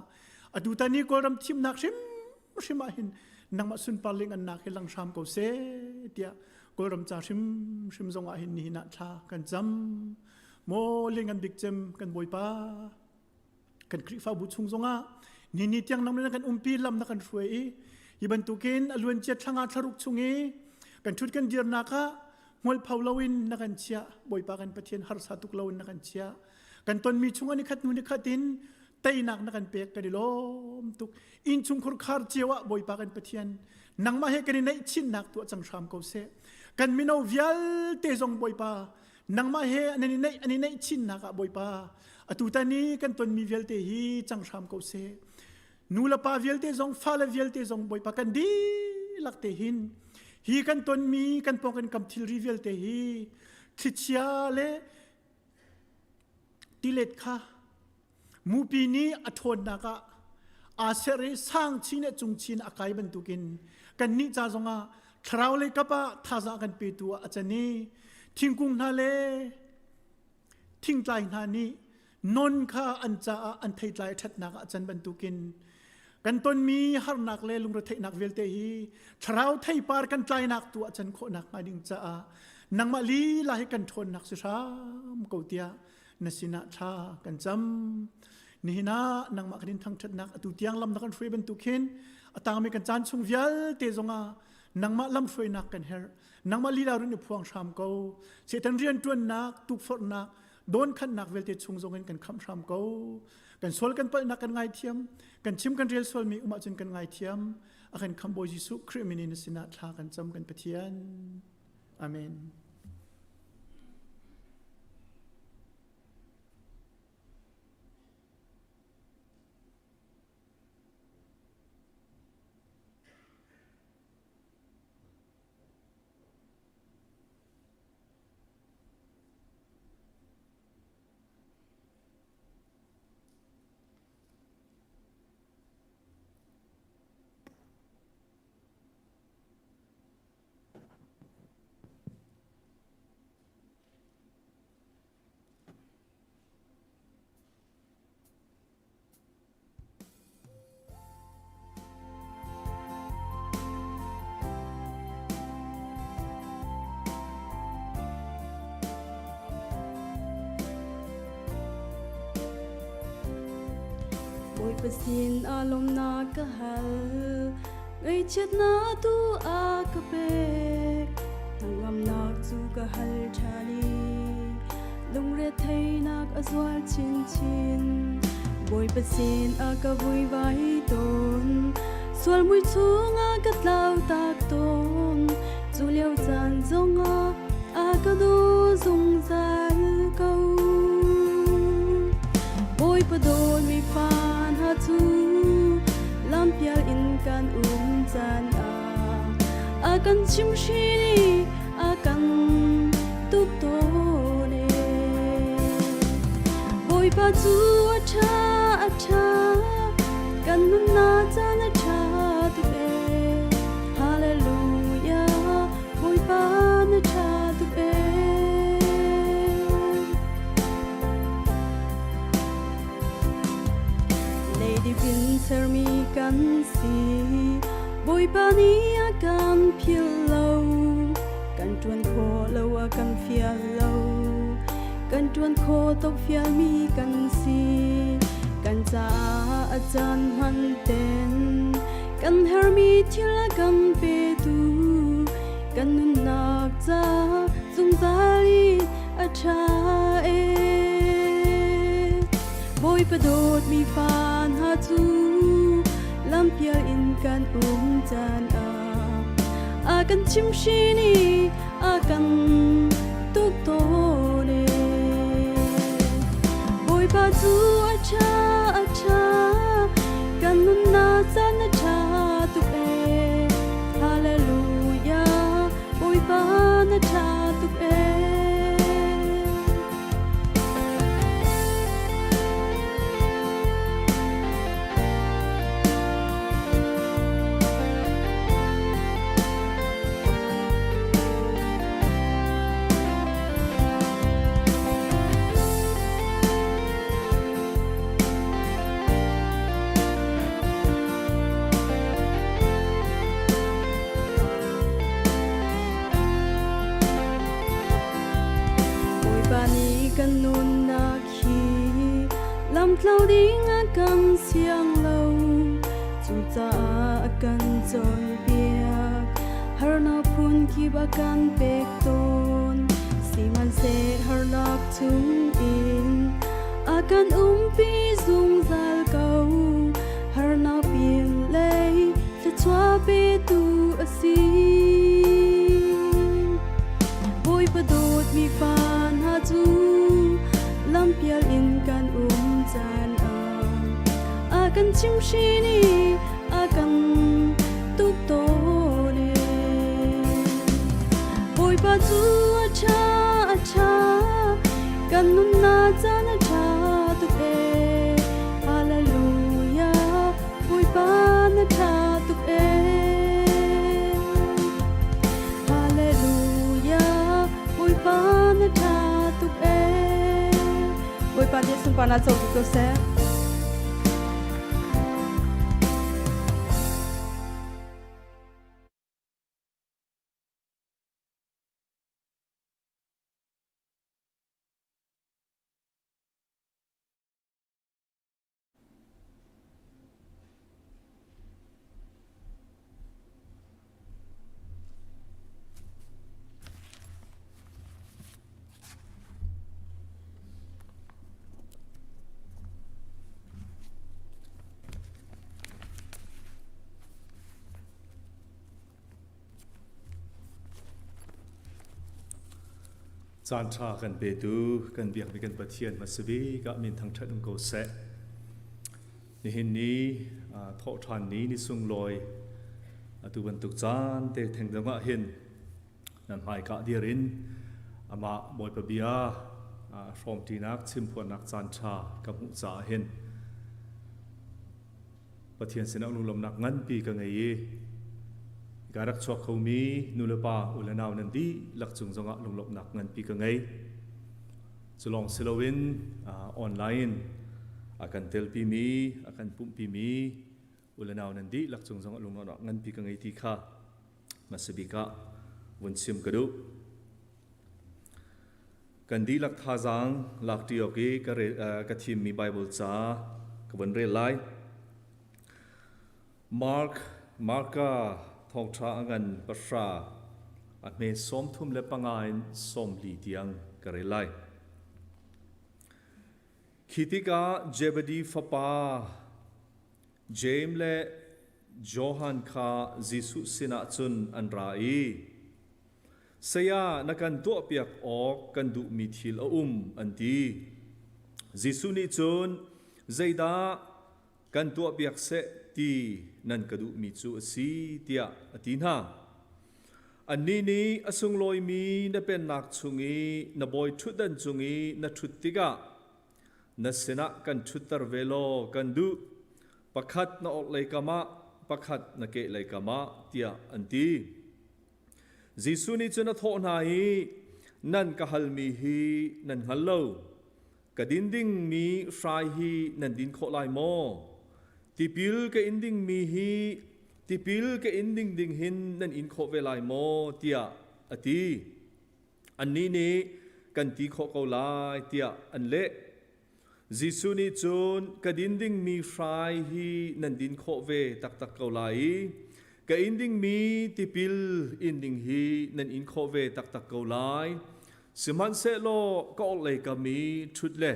Speaker 8: atu tan i Kawlram thimnak hrimhrim ah hin nangmah sunpar le ngannak hi lang hram ko seh tiah Kawlram ca hrimhrim zong ah hin nihin ah thla kan cam. Maw le ngan bik cem kan Bawipa kan Khrihfabu chung zongah ni ni tiang nang na kan umpi lam na kan hruai i hi bantukin a luancia thlanga thlaruk chung i kan thut kan dirnak ah hmualpho loin na kan chiah Bawipa kan Pathian harsa tuk loin na kan chiah kan tonmi chung ni khat hnu ni khat in teinak na kan pek kan i lawm tuk innchungkhur khar cio ah Bawipa kan Pathian nangmah he kan i neih chinnak tuah cang hram ko seh kan mino vialte zong Bawipa nangmah he an i neih an i neih chinnak ah Bawipa atu tan i kan tonmi vialte hi cang hram ko seh nu le pa vialte zong fale vialte zong Bawipa kan dihlak te hin hi kan tonmi kan pawng kan kam thilri vialte hi thlichia le tilet kha Mupi nih a ṭhawnnak ah aa ser i sang chin le cung chin a kai bantukin kannih ca zongah thlarau lei kap ah thazaang kan petu ah a can i thingkung hna le thingtlai hna nih non kha an caah an theitlai a ṭhatnak ah a can bantukin kan tonmi harnak le lungretheihnak vialte hi thlarau theipar kan tlainak tu ah can khawh nakhnga ding caah nangmah lila hi kan ṭhawnnak si hram ko tiah na sinah thla kan cam. Nihin ah nangmah kan in thangṭhatnak atu tiang lam na kan hruai bantuk hin a tangmi kan caan chung vialte zongah nangmah lamhruainak kan herh. Nangmah lila run i phuang hram ko. Satan rianṭuannak, tukforhnak, dawnkhannak vialte chung zongin kan khamh hram ko. Kan sual kan palhnak kan ngaithiam. Kan chim kan rel sualmi um ahcun kan ngaithiam. A kan khamh Bawi Jesuh Khrih min in na sinah thla kan cam kan Pathian. Amen.
Speaker 9: Bawipa sin ah lawmnak ka hal. Ngaihchiatnak tu a ka pek. Hnangamnak cu ka hal ṭhan i lungretheihnak a zual chinchin. Bawipa sin ah ka vuivai tawn. Sual mui chungah ka tlau tak tawn. Cu lio caan zongah a ka daw zungzal ko. Bawipa dawtmi fa hna cu lampial in kan um caan ah a kan chimhhrin i a kan tuk tawn e. Bawipa cu a ṭha, a ṭha, kan nunnak caan a ṭha tuk e. Hallelujah, Bawipa na ṭha tuk e. Leidip in sermi kan si, Bawipa nih a kan philh lo. Kan ṭuan khawh lo a kan fial lo. Kan ṭuan khawh tuk fialmi kan si. Kan caah a caan hman ten kan hermi thil a kan petu kan nunnak ca zungzal in a ṭha e. Bawipa dawtmi fa hna cu lampial in kan um caan ah a kan chimhhrin i a kan tuk tawn e. Bawipa cu a ṭha, a ṭha, kan nunnak caan a ṭha tuk e. Hallelujah, Bawipa na ṭha tuk e. Bawipa nih kan nunnak hi lamtlau ding a kan siang lo. Cucaah a kan cawnpiak. Harnak phun kip a kan pek tawn. Sihmanhseh harnak chungin a kan umpi zungzal ko. Harnak pinlei thluachuah petu a si. Bawipa dawtmi fa hna cu lampial in kan um caan ah a kan chimhhrin i a kan tuk tawn e. Bawipa cu a ṭha, a ṭha, kan nunnak caan a ṭha tuk e. Hallelujah, Bawipa na ṭha tuk e. Hallelujah, Bawipa na ṭha tuk e. Bawipa nih sunparnak co ko seh.
Speaker 10: Caan ṭha kan petu kan biakmi kan Pathian hmasa bik ah min thangṭhat um ko seh. Nihin ni thawhṭhan ni ni sunglawi atu bantuk caan te theng dang ah hin nan hmaika dir in amah Bawipa bia hrawmṭinak chimphuannak caan ṭha ka hmuh caah hin Pathian sinah lunglawmhnak nganpi ka ngei i ka rak chuak khomi nulepa u le nau nan dihlak cung zongah lunglawmhnak nganpi ka ngei. Cu lawng si loin online a kan telpimi, a kan pumhpimi u le nau nan dihlak cung zongah lunglawmhnak nganpi ka ngei ti kha hmasa bik ah vun chim ka duh. Kan dihlak thazaang lakṭi awk i ka thimmi Baibal ca ka vun rel lai. Mark Marka thawngṭha a ngan pahra a hme 35 in 40 tiang ka rel lai. Khi tikah Zebedi fapa Jeim le Johan kha Jesuh sinah cun an ra i, Saya, na kan tuahpiak awk kan duhmi thil a um, an ti. Jesuh nih cun, Zeidah kan tuahpiak seh ti nan ka duhmi cu a si, tiah a ti hna. Annih nih a sunglawimi na pennak chung i na bawi ṭhutdan cung i na ṭhut tikah na sinah kan ṭhutter ve law kan duh, pakhat na orhlei kam ah, pakhat na kehlei kam ah, tiah an ti. Jesuh nih cun a thawh hna i, Nan ka halmi hi nan hngal lo. Ka din dingmi hrai hi nan din khawh lai maw? Tipil ka in dingmi hi tipil ka in ding ding hin nan in khawh ve lai maw? tiah a ti. Annih nih kan ti khawh ko lai tiah an leh. Jesuh nih cun ka din dingmi hrai hi nan din khawh ve taktak ko lai i ka in dingmi tipil in ding hi nan in khawh ve taktak ko lai. Sihmanhsehlaw ka orhlei kam i ṭhut le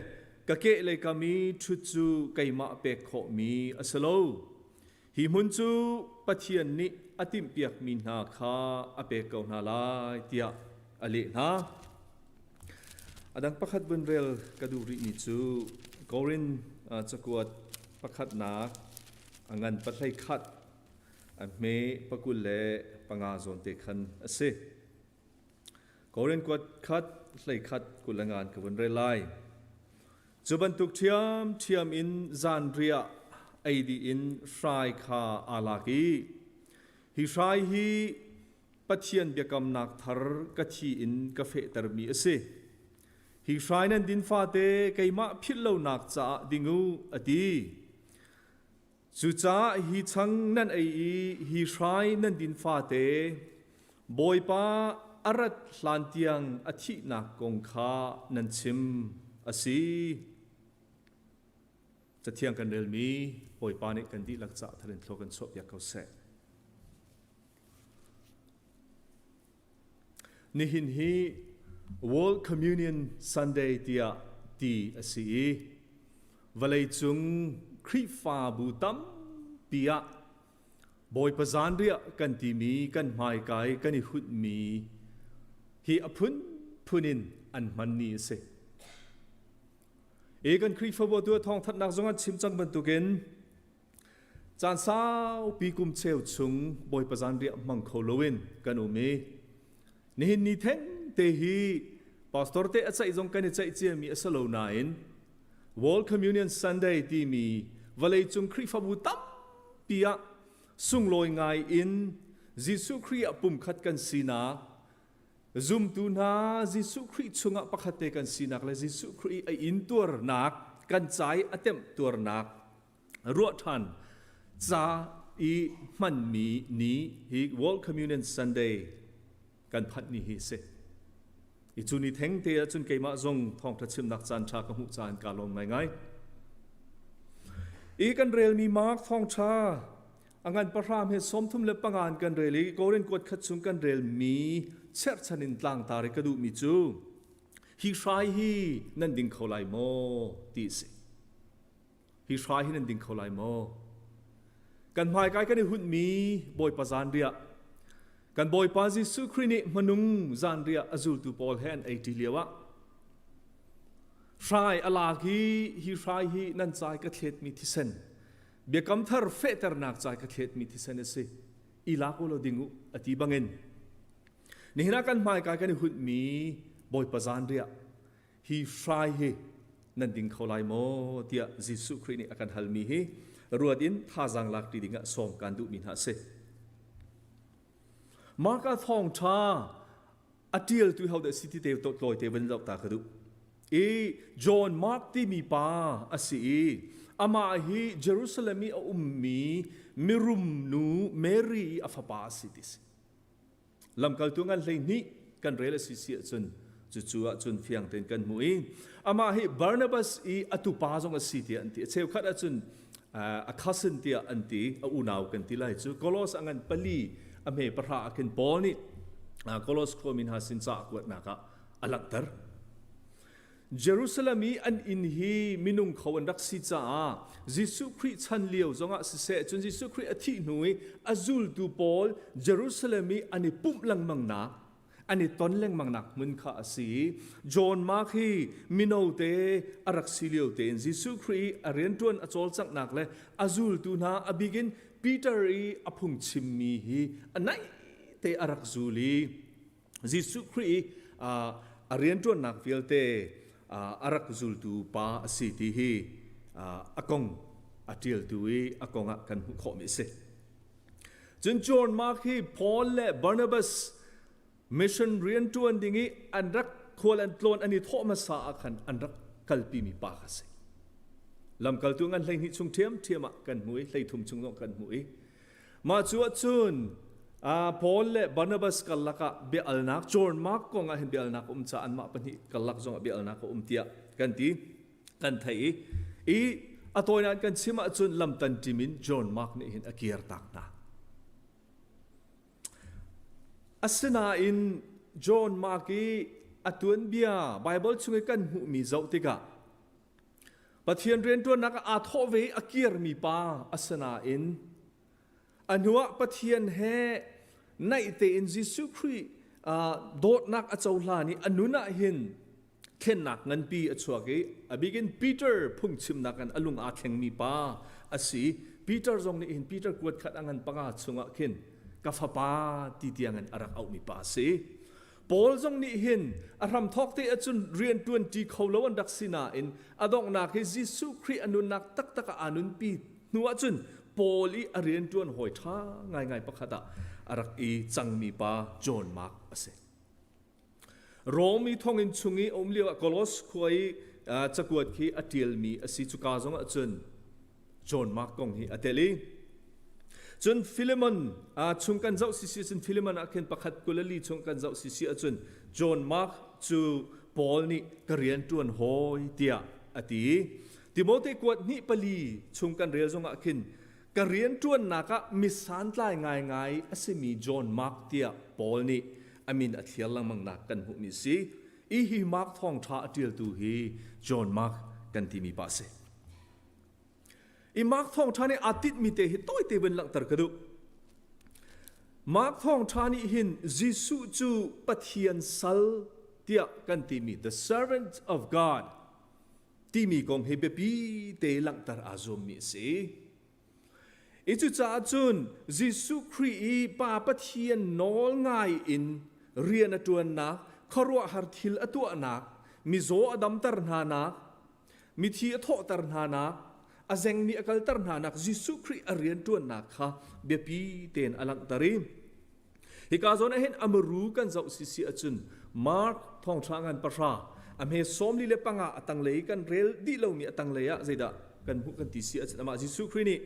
Speaker 10: ka kehlei kam i ṭhut cu keimah pek khawhmi a si lo. Hi hmun cu Pathian nih a timhpiakmi hna kha a pek ko hna lai tiah a leh hna. A dang pakhat vun rel ka duh rihmi cu Korin cakuat pakhatnak a ngan pahlei khat a hme 25 zawn te khan a si. Korin kuat khat hlei khat 25 ka vun rel lai. Cu bantuk ṭhiamṭhiam in zanriah ei dih in hrai kha aa lak i, hi hrai hi Pathian biakamnak thar ka thi in ka fehtermi a si. Hi hrai nan din fate keimah philh lonak caah ding u, a ti. Cucaah hi chang nan ei i hi hrai nan din fate Bawipa a rat hlan tiang a thihnak kong kha nan chim a si. Cathiang kan relmi Bawipa nih kan dihlak caah tharin thlua kan chuahpiak ko seh. Nihin hi World Communion Sunday tiah ti a si i vawleicung Khrihfabu tampi ah Bawipa zanriah kan timi kan hmaikai kan i hunhmi hi a phunphun in an hman ni a si. E kan Khrihfabu tu thawngthanhnak zong an chim cang bantukin Caan saupi kum cheu chung Bawipa zanriah hmang kho loin kan um i nihin ni theng te hi pastor te a ceih zong kan i ceih ciami a si lo nain World Communion Sunday timi vawleicung Khrihfabu tampi ah sunglawi ngai in Jesuh Khrih ah pumkhat kan sinak zumtu hna Jesuh Khrih chungah pakhat te kan sinak le Jesuh Khrih a intuarnak kan ca i a temtuarnak ruah ṭhan ca i hmanmi ni hi World Communion Sunday kan phanh ni hi si. I cu ni theng te ah cun keimah zong thawngṭha chimnak caan ṭha ka hmuh caan kaa lawm ngaingai. I kan relmi Mark thawngṭha a ngan pahram he 35 in kan rel i Korin kuat khat chung kan relmi cherhchan in tlangtar i ka duhmi cu hi hrai hi nan ding kho lai maw ti a si. Hi hrai hi nan ding kho lai maw? Kan hmaikai kan i hunhmi Bawipa zanriah kan Bawipa Jesuh Khrih nih hmanung zanriah a zultu pawl he an ei ṭi lioah hrai a lak i hi hrai hi nan cai ka thletmi thisen biakam thar fehternak cai ka thletmi thisen a si i lak u law ding u a ti bangin nihin ah kan hmaikai kan i hunhmi Bawipa zanriah hi hrai hi nan ding kho lai maw tiah Jesuh Khrih nih a kan halmi hi ruat in thazaang lak ti dingah sawm kan duhmi hna a si. Marka thawngṭha a ṭialtu ho dah si ti te tlawi te van zoh ta ka duh. I John Mark timi pa a si i amah hi Jerusalem i a ummi mirum nu Mary i a fapa a si ti si. Lamkaltu ngan 12 kan rel a si si ahcun cucu ahcun fiang tein kan hmuh i amah hi Barnabas i a tupa zong a si tiah an ti. A cheukhat ahcun A cousin tiah an ti, a unau kan ti lai cu. Kolos a ngan pali a hme pahra ah khin Paul nih Kolos khuami hna sin ca a kuatnak ah a langhter. Jerusalem i an inn hi minung kho an rak si caah Jesuh Khrih chan lio zongah siseh, cun Jesuh Khrih a thih hnu i a zultu pawl Jerusalem i an i pumh lengmang nak, an i ton lengmang nak hmun kha a si. John Mark hi mino te a rak si lio tein Jesuh Khrih i a rianṭuan a cawlcanghnak le a zultu hna, a bik in Peter i a phungchimmi hi a naih te a rak zul i Jesuh Khrih i a rianṭuannak vialte a rak zultu pa a si ti hi a kong a ṭialtu i a kong ah kan hmuh khawhmi a si. Cun John Mark hi Paul le Barnabas mission rianṭuan ding i an rak khual an tlawn an i thawh hmasa ah khan an rak kalpimi pa kha a si. Lamkaltu ngan 12 chung ṭhiamṭhiam ah kan hmu i 13 chung zong kan hmu i Mah cu ahcun Paul le Barnabas karlak ah bia-alnak, John Mark kong ah hin bia-alnak a um caah anmah pahnih karlak zong ah bia-alnak a um tiah kan ti, kan theih i a tawinak kan chim ahcun lamtan ṭim in John Mark nih hin a kirtak hna. Asinain John Mark i a tuanbia Baibal chung i kan hmuhmi zoh tikah Pathian rianṭuannak ah aa thawh ve i a kirmi pa a si nain a hnuah Pathian he naih tein Jesuh Khrih dawtnak a cohlan i a nun ah hin thlennak nganpi a chuak i a bik in Peter phungchimnak in a lung aa thlengmi pa a si. Peter zong nih hin Peter kuat khat a ngan panga chungah khin ka fapa ti tiangin a rak auhmi pa a si. Paul zong nih hin a hramthawk te ahcun rianṭuan ṭi kho lo an rak si nain a donghnak hi Jesuh Khrih a nunnak taktak ah aa nunpi hnu ahcun Paul i a rianṭuan hawi ṭha ngaingai pakhat ah a rak i cangmi pa John Mark a si. Rom i thonginn chung i a um lio ah Kolos khua i cakuat khi a ṭialmi a si. Cuka zong ahcun John Mark kong hi a tel i cun Philemon chung kan zoh sisi cun Philemon ah khin pakhat kulali chung kan zoh sisi ahcun John Mark cu Paul nih ka rian ṭuan hawi tiah a ti. Timote kuat hnih pali chung kan rel zongah khin ka rian ṭuannak ah misantlai ngaingai a simi John Mark tiah Paul nih a min a thliar lengmang nak kan hmuhmi si. I hi Mark thawngṭha a ṭialtu hi John Mark kan timi pa a si. I Mark thawngṭha nih aa tinhmi te hi tawite vun langhter ka duh. Mark thawngṭha nih hin Jesuh cu Pathian sal tiah kan timi the servant of God timi kong hi biapi te langhter aa zuammi a si. I cucaah cun Jesuh Khrih i Pa Pathian nawl ngai in rian a ṭuannak, khuaruahhar thil a tuahnak, mizaw a damter hnanak, mithi a thawhter hnanak, a zengmi a kalter hnanak Jesuh Khrih a rianṭuannak kha biapi tein a langhter i hika zawn ah hin amaru kan zoh sisi ahcun Mark thawngṭha ngan pahra a hme 45 a tanglei kan rel dih lomi a tanglei ah zeidah kan hmuh kan ti si ahcun amah Jesuh Khrih nih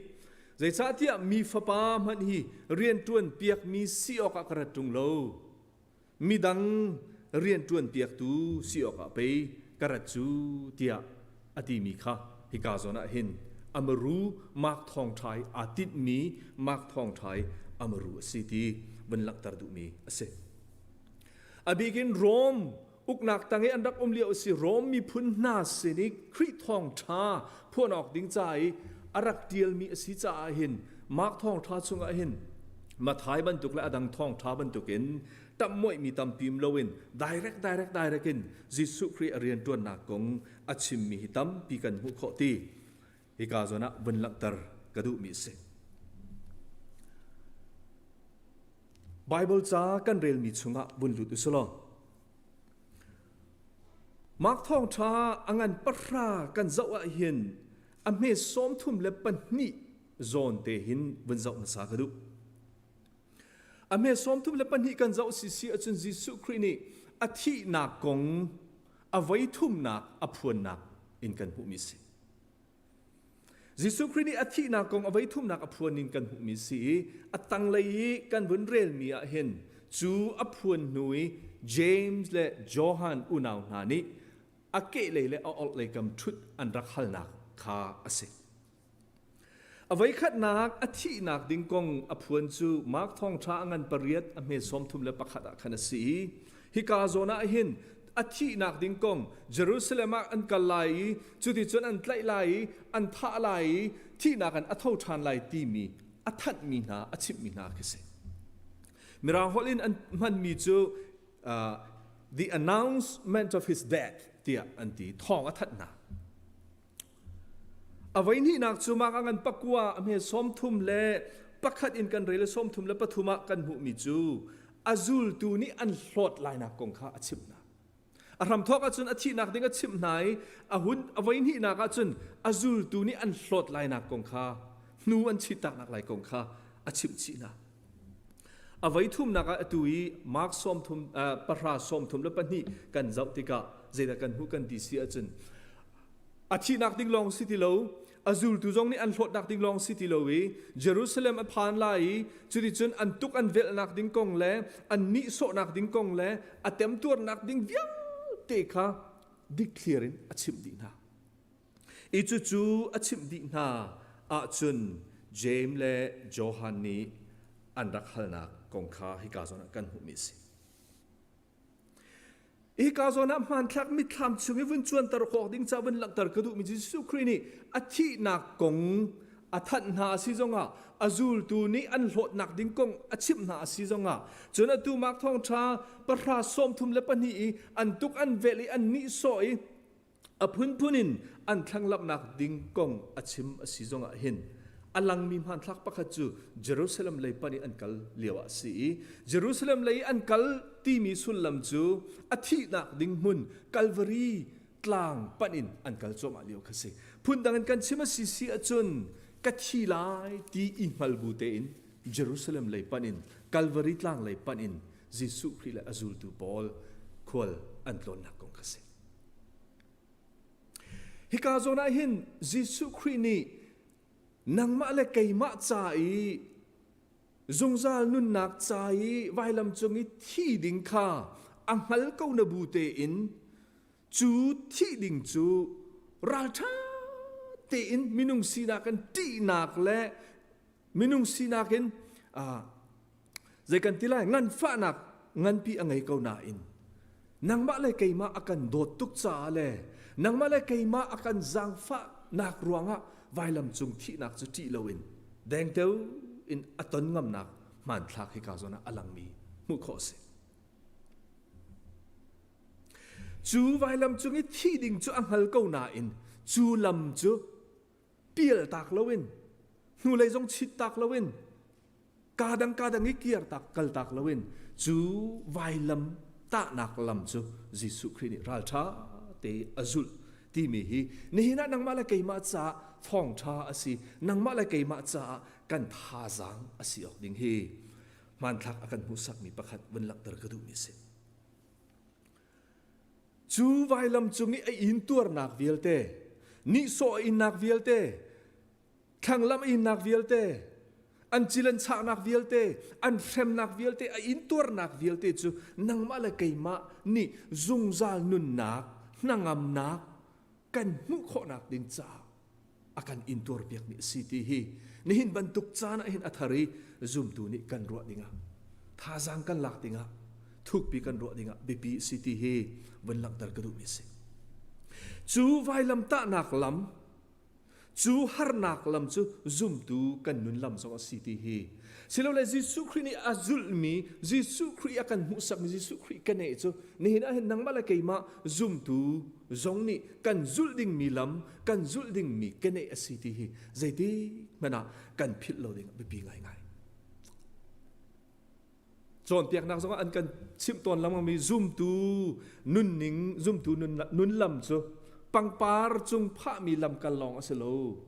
Speaker 10: zeicahtiah mi fapa hmanh hi rianṭuan piakmi si awkah ka rat ṭung lo midang rianṭuan piaktu si awkah pei ka rat cu tiah a timi kha hika zawn ah hin amaru Mark thawngṭha i aa tinhmi Mark thawngṭha i amaru a si ti vun langhter duhmi a si. A bikin Rom uknak tang i an rak um lio a si. Rom miphun hna sin i Khrih thawngṭha phuan awk ding ca i a rak ṭialmi a si caah hin Mark thawngṭha chungah hin Mathai bantuk le a dang thawngṭha bantukin tamhmoihmi tampi um loin direct direct direct in Jesuh Khrih a rianṭuannak kong a chimmi hi tampi kan hmuh khawh ti hika zawn ah vun langhter ka duhmi a si. Bible ca kan relmi chungah vun lut usulaw Mark thawngṭha a ngan pahra kan zoh ah hin a hme 32 zawn te hin vun zoh hmasa ka duh. A hme 32 kan zoh sisi ahcun Jesuh Khrih nih a thihnak kong a voi thumnak a phuannak in kan hmuhmi a si. Jesuh Khrih nih a thihnak kong a voi thumnak a phuan in kan hmuhmi a si i a tanglei i kan vun relmi ah hin cu a phuan hnu i James le Johan unau hna nih a kehlei le a orhlei kam ṭhut an rak halnak kha a si. A voikhatnak a thihnak ding kong a phuan cu Mark thawngṭha a ngan pariat a hme 31 ah khan a si i hika zawn ah hin a thihnak ding kong Jerusalem ah an kal lai i cuticun an tlaih lai i an thah lai i thihnak in a tho ṭhan lai timi a thanhmi hna a chimhmi hna khi si. Mirang holh in an hmanmi cu the announcement of his death tiah an ti thawng a thanh hna. A voihnihnak cu mah ah ngan pakua a hme 31 in kan rel i 33 ah kan hmuhmi cu a zultu nih an hlawt lainak kong kha a chimh hna. A hramthawk ahcun a thihnak ding a chimh hna i a hun a voihnihnak ahcun a zultu nih an hlawt lainak kong kha hnu an chittaknak lai kong kha a chimh chih hna. A voithumnak ah atu i Mark sawmthum pahra 32 kan zoh tikah zeidah kan hmuh kan ti si ahcun A thihnak ding lawng si ti lo, a zultu zong nih an hlawtnak ding lawng si ti lo i Jerusalem a phan lai i cuticun an tuk an velhnak ding kong le an nihsawhnak ding kong le a temtuarnak ding vialte kha dikthliar in a chimh dih hna. I cucu a chimh dih hna ahcun Jeim le Johan nih an rak halnak kong kha hika zawn ah kan hmuhmi a si. Hika zawn ah hmanthlak mitthlam chung i vun cuanter khawk ding ca vun langhter ka duhmi Jesuh Khrih nih a thihnak kong a thanh hna a si zongah a zultu nih an hlawtnak ding kong a chimh hna a si zongah cun atu Mark thawngṭha pahra 32 i an tuk an velh i an nihsawh i a phunphun in an thlanglamhnak ding kong a chim a si zongah hin a langmi hmanthlak pakhat cu Jerusalem lei pan i an kal lio ah a si i Jerusalem lei an kal timi sullam cu a thihnak ding hmun Calvary tlang panh in an kal cuahmah lio kha si. Phundang in kan chim a si si ahcun ka thi lai ti i hngal bu tein Jerusalem lei panh in Calvary tlang lei panh in Jesuh Khrih le a zultu pawl khual an tlawnnak kong kha si. Hika zawn ah hin Jesuh Khrih nih nangmah le keimah ca i zungzal nunnak ca i vailam cung i thi ding kha a hngal ko na bu tein cu thih ding cu ralṭha tein minung sinak in ṭihnak le minung sinak in zei kan ti lai nganfahnak nganpi a ngei ko nain nangmah le keimah a kan dawt tuk caah le nangmah le keimah a kan zaangfahnak ruangah vailam cung thihnak cu ṭih loin dengteo in a ton ngamnak hmanthlak hika zawn ah a langmi hmuh khawh a si. Cu vailam cung i thih ding cu a hngal ko nain cu lam cu pial tak loin hnulei zong chit tak loin ka dang ka dang i kiar tak kal tak loin cu vailam tahnak lam cu Jesuh Khrih nih ralṭha te a zulh timi hi nihin ah nangmah le keimah caah thawngṭha a si nangmah le keimah caah kan thazaang a si awk ding hi hmanthlak a kan hmuhsakmi pakhat vun langhter ka duhmi a si. Cu vailam cung i a intuarnak vialte, nihsawh a innak vialte, thlanglam a innak vialte, an cil an chahnak vialte, an hremnak vialte, a intuarnak vialte cu nangmah le keimah nih zungzal nunnak, hnangamnak kan hmuh khawhnak ding caah a kan intuarpiakmi a si ti hi nihin bantuk caan ah hin a thar i zumtu nih kan ruah dingah thazaang kan lak dingah thukpi kan ruah dingah biapi a si ti hi vun langhter ka duhmi a si. Cu vailamtahnak lam cu harnak lam cu zumtu kan nun lam zong a si ti hi silole Jesuh Khrih nih a zulhmi Jesuh Khrih a kan hmuhsakmi Jesuh Khrih ka neh cu nihin ah hin nangmah le keimah zumtu zong nih kan zulh dingmi lam kan zulh dingmi keneh a si ti hi zeitik hmanh ah kan philh lo ding biapi ngaingai. Cawnpiaknak zongah an kan chimh tawn lengmangmi zumtu nunning zumtu nun lam cu pangpar cung phahmi lam kal lawng a si lo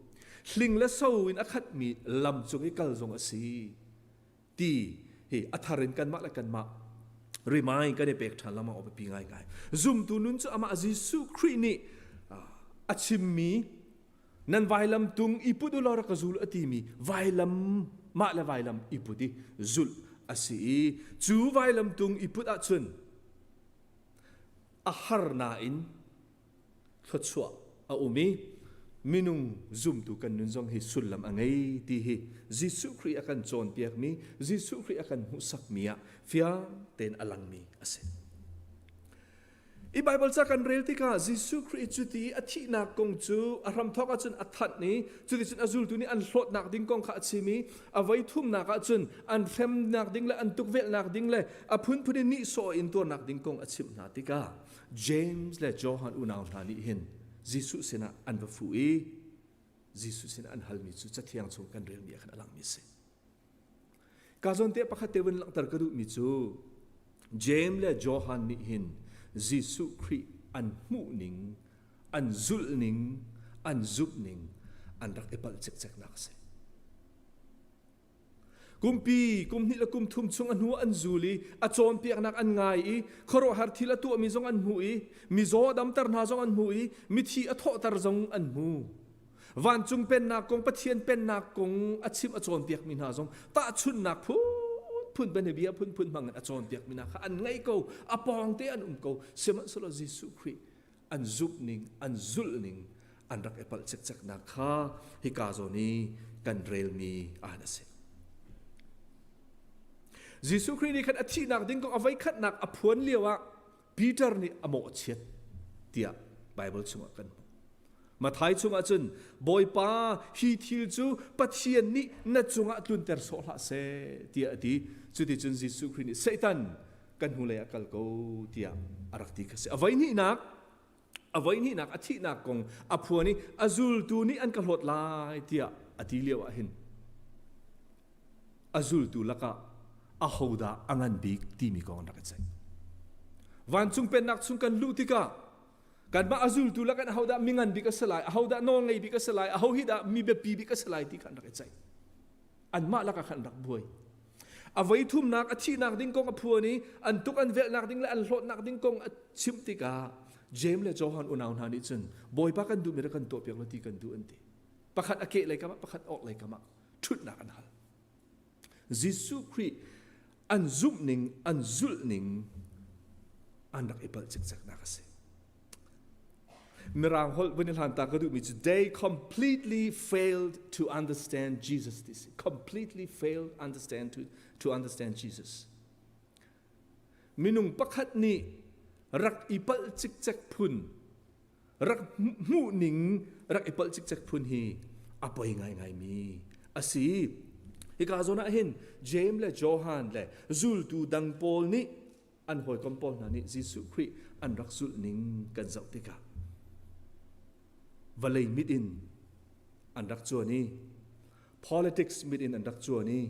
Speaker 10: hling le so in a khatmi lam cung i kal zong a si ti hi a thar in kanmah le kanmah remind kan i pek ṭhan lengmang awk biapi ngaingai. Zumtu nun cu amah Jesuh Khrih nih a chimmi nan vailam tung i put u law rak ka zul a timi vailam mah le vailam i put i zulh a si i cu vailam tung i put ahcun a har nain thluachuah a um i Minung zumtu kan nun zong hi sullam a ngei ti hi Jesuh Khrih a kan cawnpiakmi, Jesuh Khrih a kan hmuhsakmi ah fiang tein a langmi a si. I Bible ca kan rel tikah Jesuh Khrih cu ti a thihnak kong cu a hramthawk ahcun a thanh i cuticun a zultu nih an hlawtnak ding kong kha a chim i a voi thumnak ahcun an hremnak ding le an tukvelhnak ding le a phunphun in nihsawh in tuarnak ding kong a chimh hna tikah James le Johan unau hna nih hin Jesuh sinah an va fuh i Jesuh sinah an halmi cu Cathiang chung kan relmi ah khan a langmi a si. Ka zawn te pakhat te vun langhter ka duhmi cu James le Johan nih hin Jesuh Khrih an hmuhning, an zulhning, an zumhning an rak i palh cikceknak a si. Kumpi, kum hnih le kum thum chung a hnu an zul i a cawnpiaknak an ngai i khuaruahhar thil a tuahmi zong an hmu i mizaw damter hna zong an hmu i mithi a thawhter zong an hmu. Vancung pennak kong Pathian pennak kong a chim a cawnpiakmi hna zong tahchunhnak phunphun bianabia phunphun hmang in a cawnpiakmi hna kha an ngei ko, a pawngte an um ko. Sihmanhsehlaw Jesuh Khrih an zumhning, an zulhning an rak i palh cikceknak kha hika zawn i kan relmi an a si. Jesuh Khrih nih khan a thihnak ding kong a voikhatnak a phuan lio ah Peter nih a mawhchiat tiah Baibal chungah kan hmuh. Mathai chungah cun Bawipa hi thil cu Pathian nih na cungah tlunter sawh hlah seh tiah a ti. Cuticun Jesuh Khrih nih Satan kan hnulei ah kal ko tiah a rak ti kha si. A voihnihnak a voihnihnak a thihnak kong a phuan i a zultu nih an ka hlawt lai tiah a ti lio ah hin a zultu lakah ahodah a ngan bik timi kong an rak i ceih. Vancung pennak chung kan luh tikah kanmah a zultu lakah ahodah mi ngan bik a si lai, ahodah nawl ngei bik a si lai, aho hi dah mi biapi bik a si lai ti kha an rak i ceih. Anmah lakah khan an rak buai. A voi thumnak a thihnak ding kong a phuan i an tuk an velhnak ding le an hlawtnak ding kong a chimh tikah James le Johan unau hna nih cun Bawipa kan duhmi rak kan tuahpiak law ti kan duh an ti. Pakhat a keh lei kam ah pakhat orh lei kam ah ṭhutnak an hal. Jesuh Khrih an zumhning, an zulhning an rak i palh cikceknak a si. Mirang holh vun i hlan ta ka duhmi cu they completely failed to understand Jesus ti si. Completely failed understand to, to understand Jesus. Minung pakhat nih rak i palh cikcek phun rak hmuhning rak i palh cikcek phun hi a poi ngaingaimi a si. Hika zawn ah hin James le Johan le zultu dang pawl nih an hawikom pawl hna nih Jesuh Khrih an rak zulh ning kan zoh tikah vawlei mit in an rak cuan i politics mit in an rak cuan i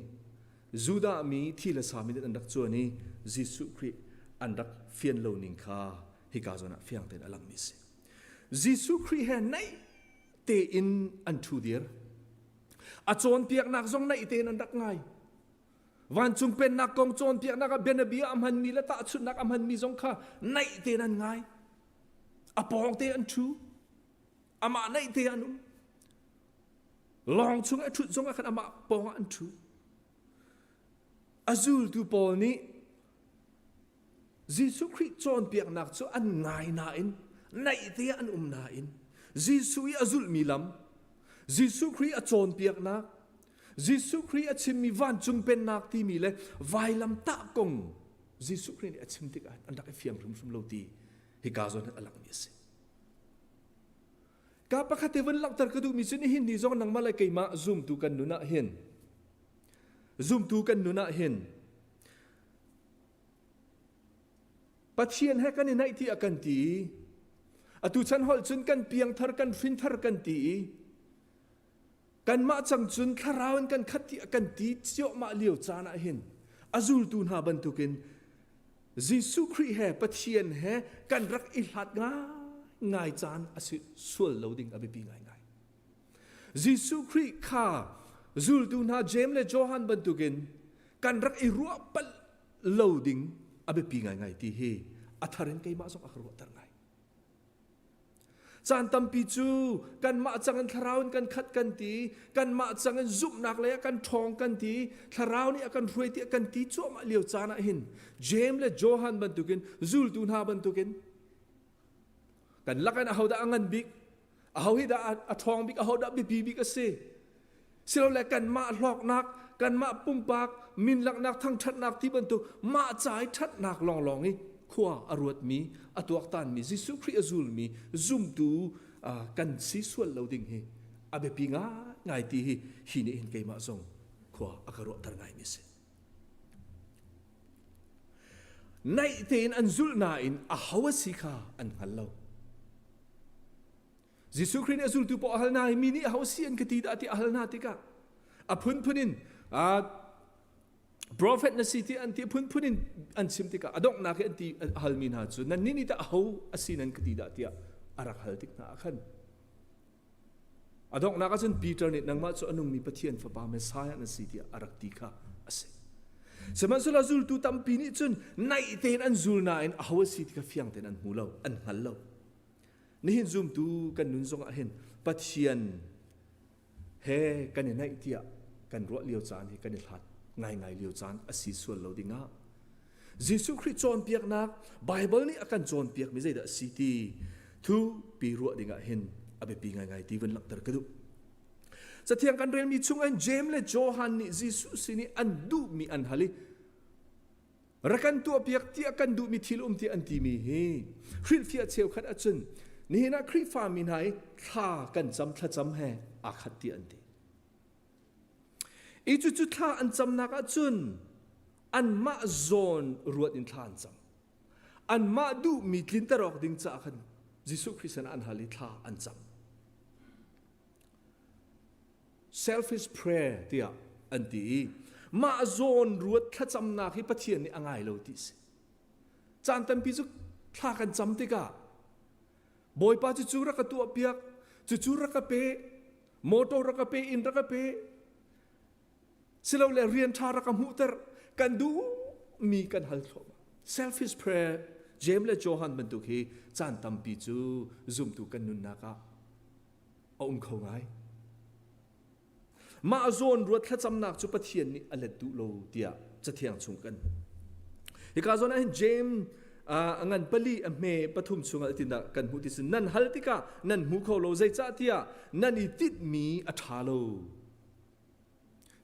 Speaker 10: Judah mi thi le sa mit in an rak cuan i Jesuh Khrih an rak fian lo ning kha hika zawn ah fiang tein a langmi a si. Jesuh Khrih he naih tein an ṭhu dir. A cawnpiaknak zong naih tein an rak ngai. Vancung pennak kong cawnpiaknak ah bianabia a hmanmi le tahchunhnak a hmanmi zong kha naih tein an ngai. A pawng te an ṭhu. Amah naih te an um. Lawng chung a ṭhut zong ah khan amah pawng ah an ṭhu. A zultu pawl nih Jesuh Khrih cawnpiaknak cu an ngai nain naihte ah an um nain Jesuh i a zulhmi lam, Jesuh Khrih a cawnpiaknak, Jesuh Khrih a chimmi vancung pennak timi le vailamtah kong Jesuh Khrih nih a chim tikah an rak i fiang hrimhrim lo ti hika zawn hin a langmi a si. Ka pakhat te vun langhter ka duhmi cu nihin ni zong nangmah le keimah zumtu kan nun ah hin zumtu kan nun ah hin Pathian he kan i naih tiah kan ti i atu chan holh cun kan piangthar kan hrinthar kan ti i kanmah cang cun thlarau in kan khat tiah kan ti ciahmah lio caan ah hin a zultu hna bantukin Jesuh Khrih he Pathian he kan rak i hlat ngai caan a si sual lo ding a biapi ngaingai. Jesuh Khrih kha zultu hna Jeim le Johan bantukin kan rak i ruah palh lo ding a biapi ngaingai ti hi a thar in keimah zong a ka ruahter ngai. Caan tampi cu kanmah cang in thlarau in kan khat kan ti, kanmah cang in zumhnak lei ah kan ṭhawng kan ti, thlarau nih a kan hruai tiah kan ti cuahmah lio caan ah hin Jeim le Johan bantukin zultu hna bantukin kan lakin ahodah a ngan bik? Aho hi dah a ṭhawng bik, aho dah biapi bik a si? Silole kanmah hlawknak, kanmah pumpak min laknak, thangṭhatnak ti bantuk mah ca i ṭhatnak lawnglawng i khua a ruatmi, a tuaktanmi, Jesuh Khrih a zulmi zumtu kan si sual lo ding hi a biapi ngaingai ti hi hi nih hin keimah zong khua a ka ruahter ngaimi a si. Naih tein an zulh nain aho a si kha an hngal lo. Jesuh Khrih nih a zultu paoh a hal hna i mi nih aho si an ka ti dah ti a hal hna tikah a phunphun in prophet na si ti an ti phunphun in an chim tikah a donghnak i an ti a halmi hna cu nannih nih tah aho a si nan ka ti dah tiah a rak hal tik hna ah khan A donghnak ahcun Peter nih nangmah cu a nungmi Pathian fapa Messiah na si tiah a rak ti kha a si. Sihmanhsehlaw zultu tampi nih cun naih tein an zul nain aho a si ti kha fiang tein an hmu lo, an hngal lo. Nihin zumtu kan nun zongah hin Pathian he kan i naih tiah kan ruah lio caan hi kan i hlat ngaingai lio caan a si sual lo dingah Jesuh Khrih cawnpiaknak Baibal nih a kan cawnpiakmi zeidah a si ti thu pi ruah dingah hin a biapi ngaingai ti vun langhter ka duh. Cathiang kan relmi chungah Jeim le Johan nih Jesuh sin i an duhmi an hal i rak kan tuahpiak tiah kan duhmi thil um tiah an timi hi hrilhfiah cheukhat ahcun nihin ah Khrihfa mi hna i thla kan cam thlacam he aa khat tiah an ti. I cucu thla an camnak ahcun anmah zawn ruat in thla an cam. Anmah duhmi tlinter awk ding caah khan Jesuh Khrih sin an hal i thla an cam. Selfish prayer tiah an ti i mah zawn ruat thlacamnak hi Pathian nih a ngai lo ti si. Caan tampi cu thla kan cam tikah Bawipa cucu rak ka tuahpiak, cucu rak ka pe, motor rak ka pe, inn rak ka pe, silole rian ṭha rak ka hmuhter, kan duhmi kan hal thluahmah. Selfish prayer, James le Johan bantuk hi caan tampi cu zumtu kan nunnak ah a um kho ngai. Mah zawn ruat thlacamnak cu Pathian nih a let duh lo tiah Cathiang chung kan hmuh. Hika zawn ah hin James a ngan pali a hme pathum chungah tindah kan hmuh ti sin nan hal tikah nan hmu kho lo zeicahtiah nan i tinhmi a ṭha lo.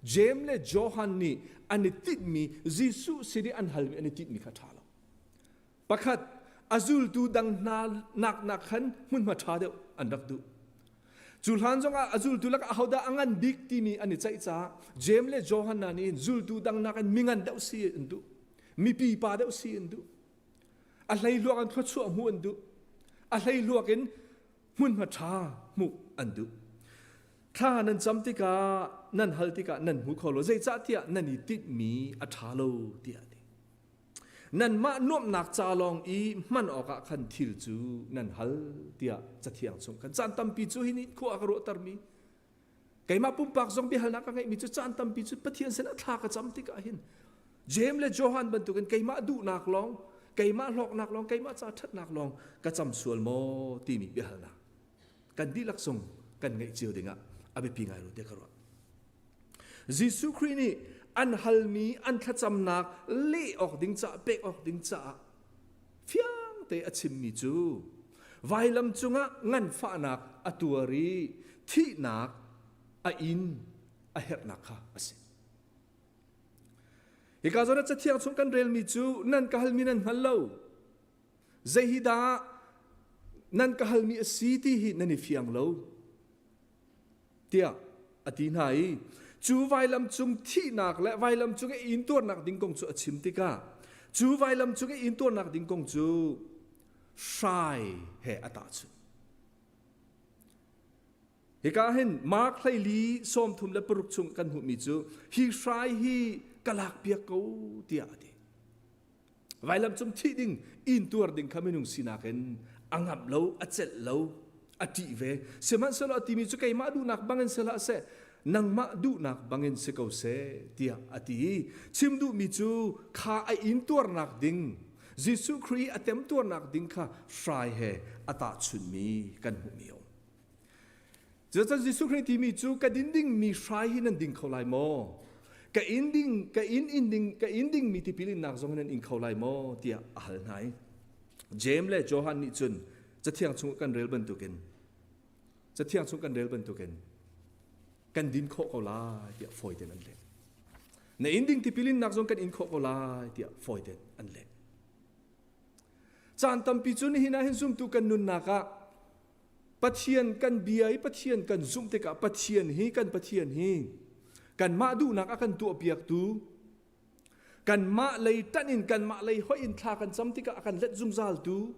Speaker 10: James le Johan nih an i tinhmi Jesuh sin i an halmi an i tinhmi kha a ṭha lo. Pakhat, a zultu dang hna nak nak khan hmunhma ṭha deuh an rak duh. Cu hlan zongah a zultu lakah ahodah a ngan bik timi an i ceih caah Jeim le Johan hna nih zultu dang nakin mingan deuh si an duh. Mipi pa deuh si an duh. A hleihluak in thluachuah hmuh an duh. A hleihluak in hmunhma ṭha hmuh an duh. Thla nan cam tikah nan hal tikah nan hmu kho lo zeicahtiah nan i tinhmi a ṭha lo tiah a ti. Nanmah nuamhnak ca lawng i hman awkah khan thil cu nan hal tiah Cathiang chung khan caan tampi cu hi nih khua a ka ruahtermi keimah pumpak zong biahalnak ka ngeihmi cu caan tampi cu Pathian sinah thla ka cam tikah hin Jeim le Johan bantukin keimah duhnak lawng keimah hlawknak lawng keimah ca ṭhatnak lawng ka cam sual maw timi biahalnak kan dihlak zong kan ngeih cio dingah a biapi ngai ru tiah ka ruah. Jesuh Khrih nih an halmi an thlacamnak leh awk ding caah pek awk ding caah fiang te a chimmi cu vailam cungah nganfahnak a tuar i thihnak a in a herhnak kha a si. Hika zawn ah Cathiang chung kan relmi cu nan ka halmi nan hngal lo. Zei hi dah nan ka halmi a si ti hi nan i fiang lo. Tiah a ti hna i cu vailam cung thihnak le vailam cung i intuarnak ding kong cu a chim tikah cu vailam cung i intuarnak ding kong cu hrai he a tahchunh. Hika hin Mark hleili 36 chung kan hmuhmi cu hi hrai hi ka lakpiak ko tiah a ti. Vailam cung thih ding intuar ding kha minung sinak in a ngamh lo, a celh lo, a ṭih ve. Sihmanhsehlaw a timi cu keimah duhnak bangin si hlah seh, nangmah duhnak bangin si ko seh, tiah a ti i chim duhmi cu kha a intuarnak ding Jesuh Khrih a temtuarnak ding kha hrai he a tahchunhmi kan hmuhmi a um. Cucaah Jesuh Khrih timi cu ka din dingmi hrai hi nan ding kho lai maw? Ka in ding ka in in ding ka in dingmi tipil innak zong nan in kho lai maw tiah a hal hna i Jeim le Johan nih cun Cathiang chung kan rel bantukin. Cathiang chung kan rel bantukin kan din khawh ko lai tiah fawi tein an leh. Na in ding tipil innak zong kan in khawh ko lai tiah fawi tein an leh. Caan tampi cu nihin ah hin zumtu kan nunnak ah Pathian kan bia i Pathian kan zumh tikah Pathian hi kan Pathian hi kanmah duhnak a kan tuahpiaktu kanmah lei ṭanh in kanmah lei hoih in thla kan cam tikah a kan let zungzaltu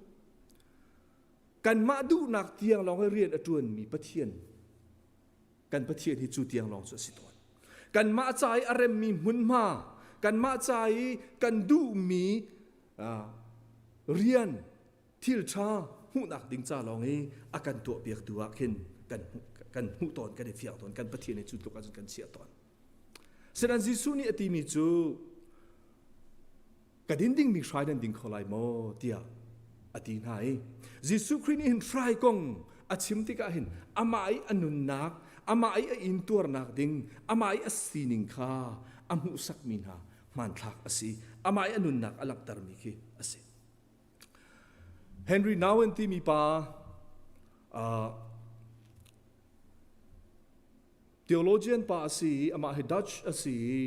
Speaker 10: kanmah duhnak tiang lawng i rian a ṭuanmi Pathian kan Pathian hi cu tiang lawng cu a si tawn. Kanmah ca i a remmi hmunhma, kanmah ca i kan duhmi rian thil ṭha hmuhnak ding ca lawng i a kan tuahpiaktu ah khin kan kan hmuh tawn, kan i fiang tawn, kan Pathian hi cu tluk ahcun kan chiah tawn. Senain Jesuh nih a timi cu ka din dingmi hrai nan ding kho lai maw tiah a ti hna i Jesuh Khrih nih hin hrai kong a chim tikah hin amah i a nunnak amah i a intuarnak ding amah i a sining kha a hmuhsakmi hna hmanthlak a si amah i a nunnak a langhtermi khi a si Henry Nouwen timi pa uh, Theologian pa a si i amah hi Dutch a si i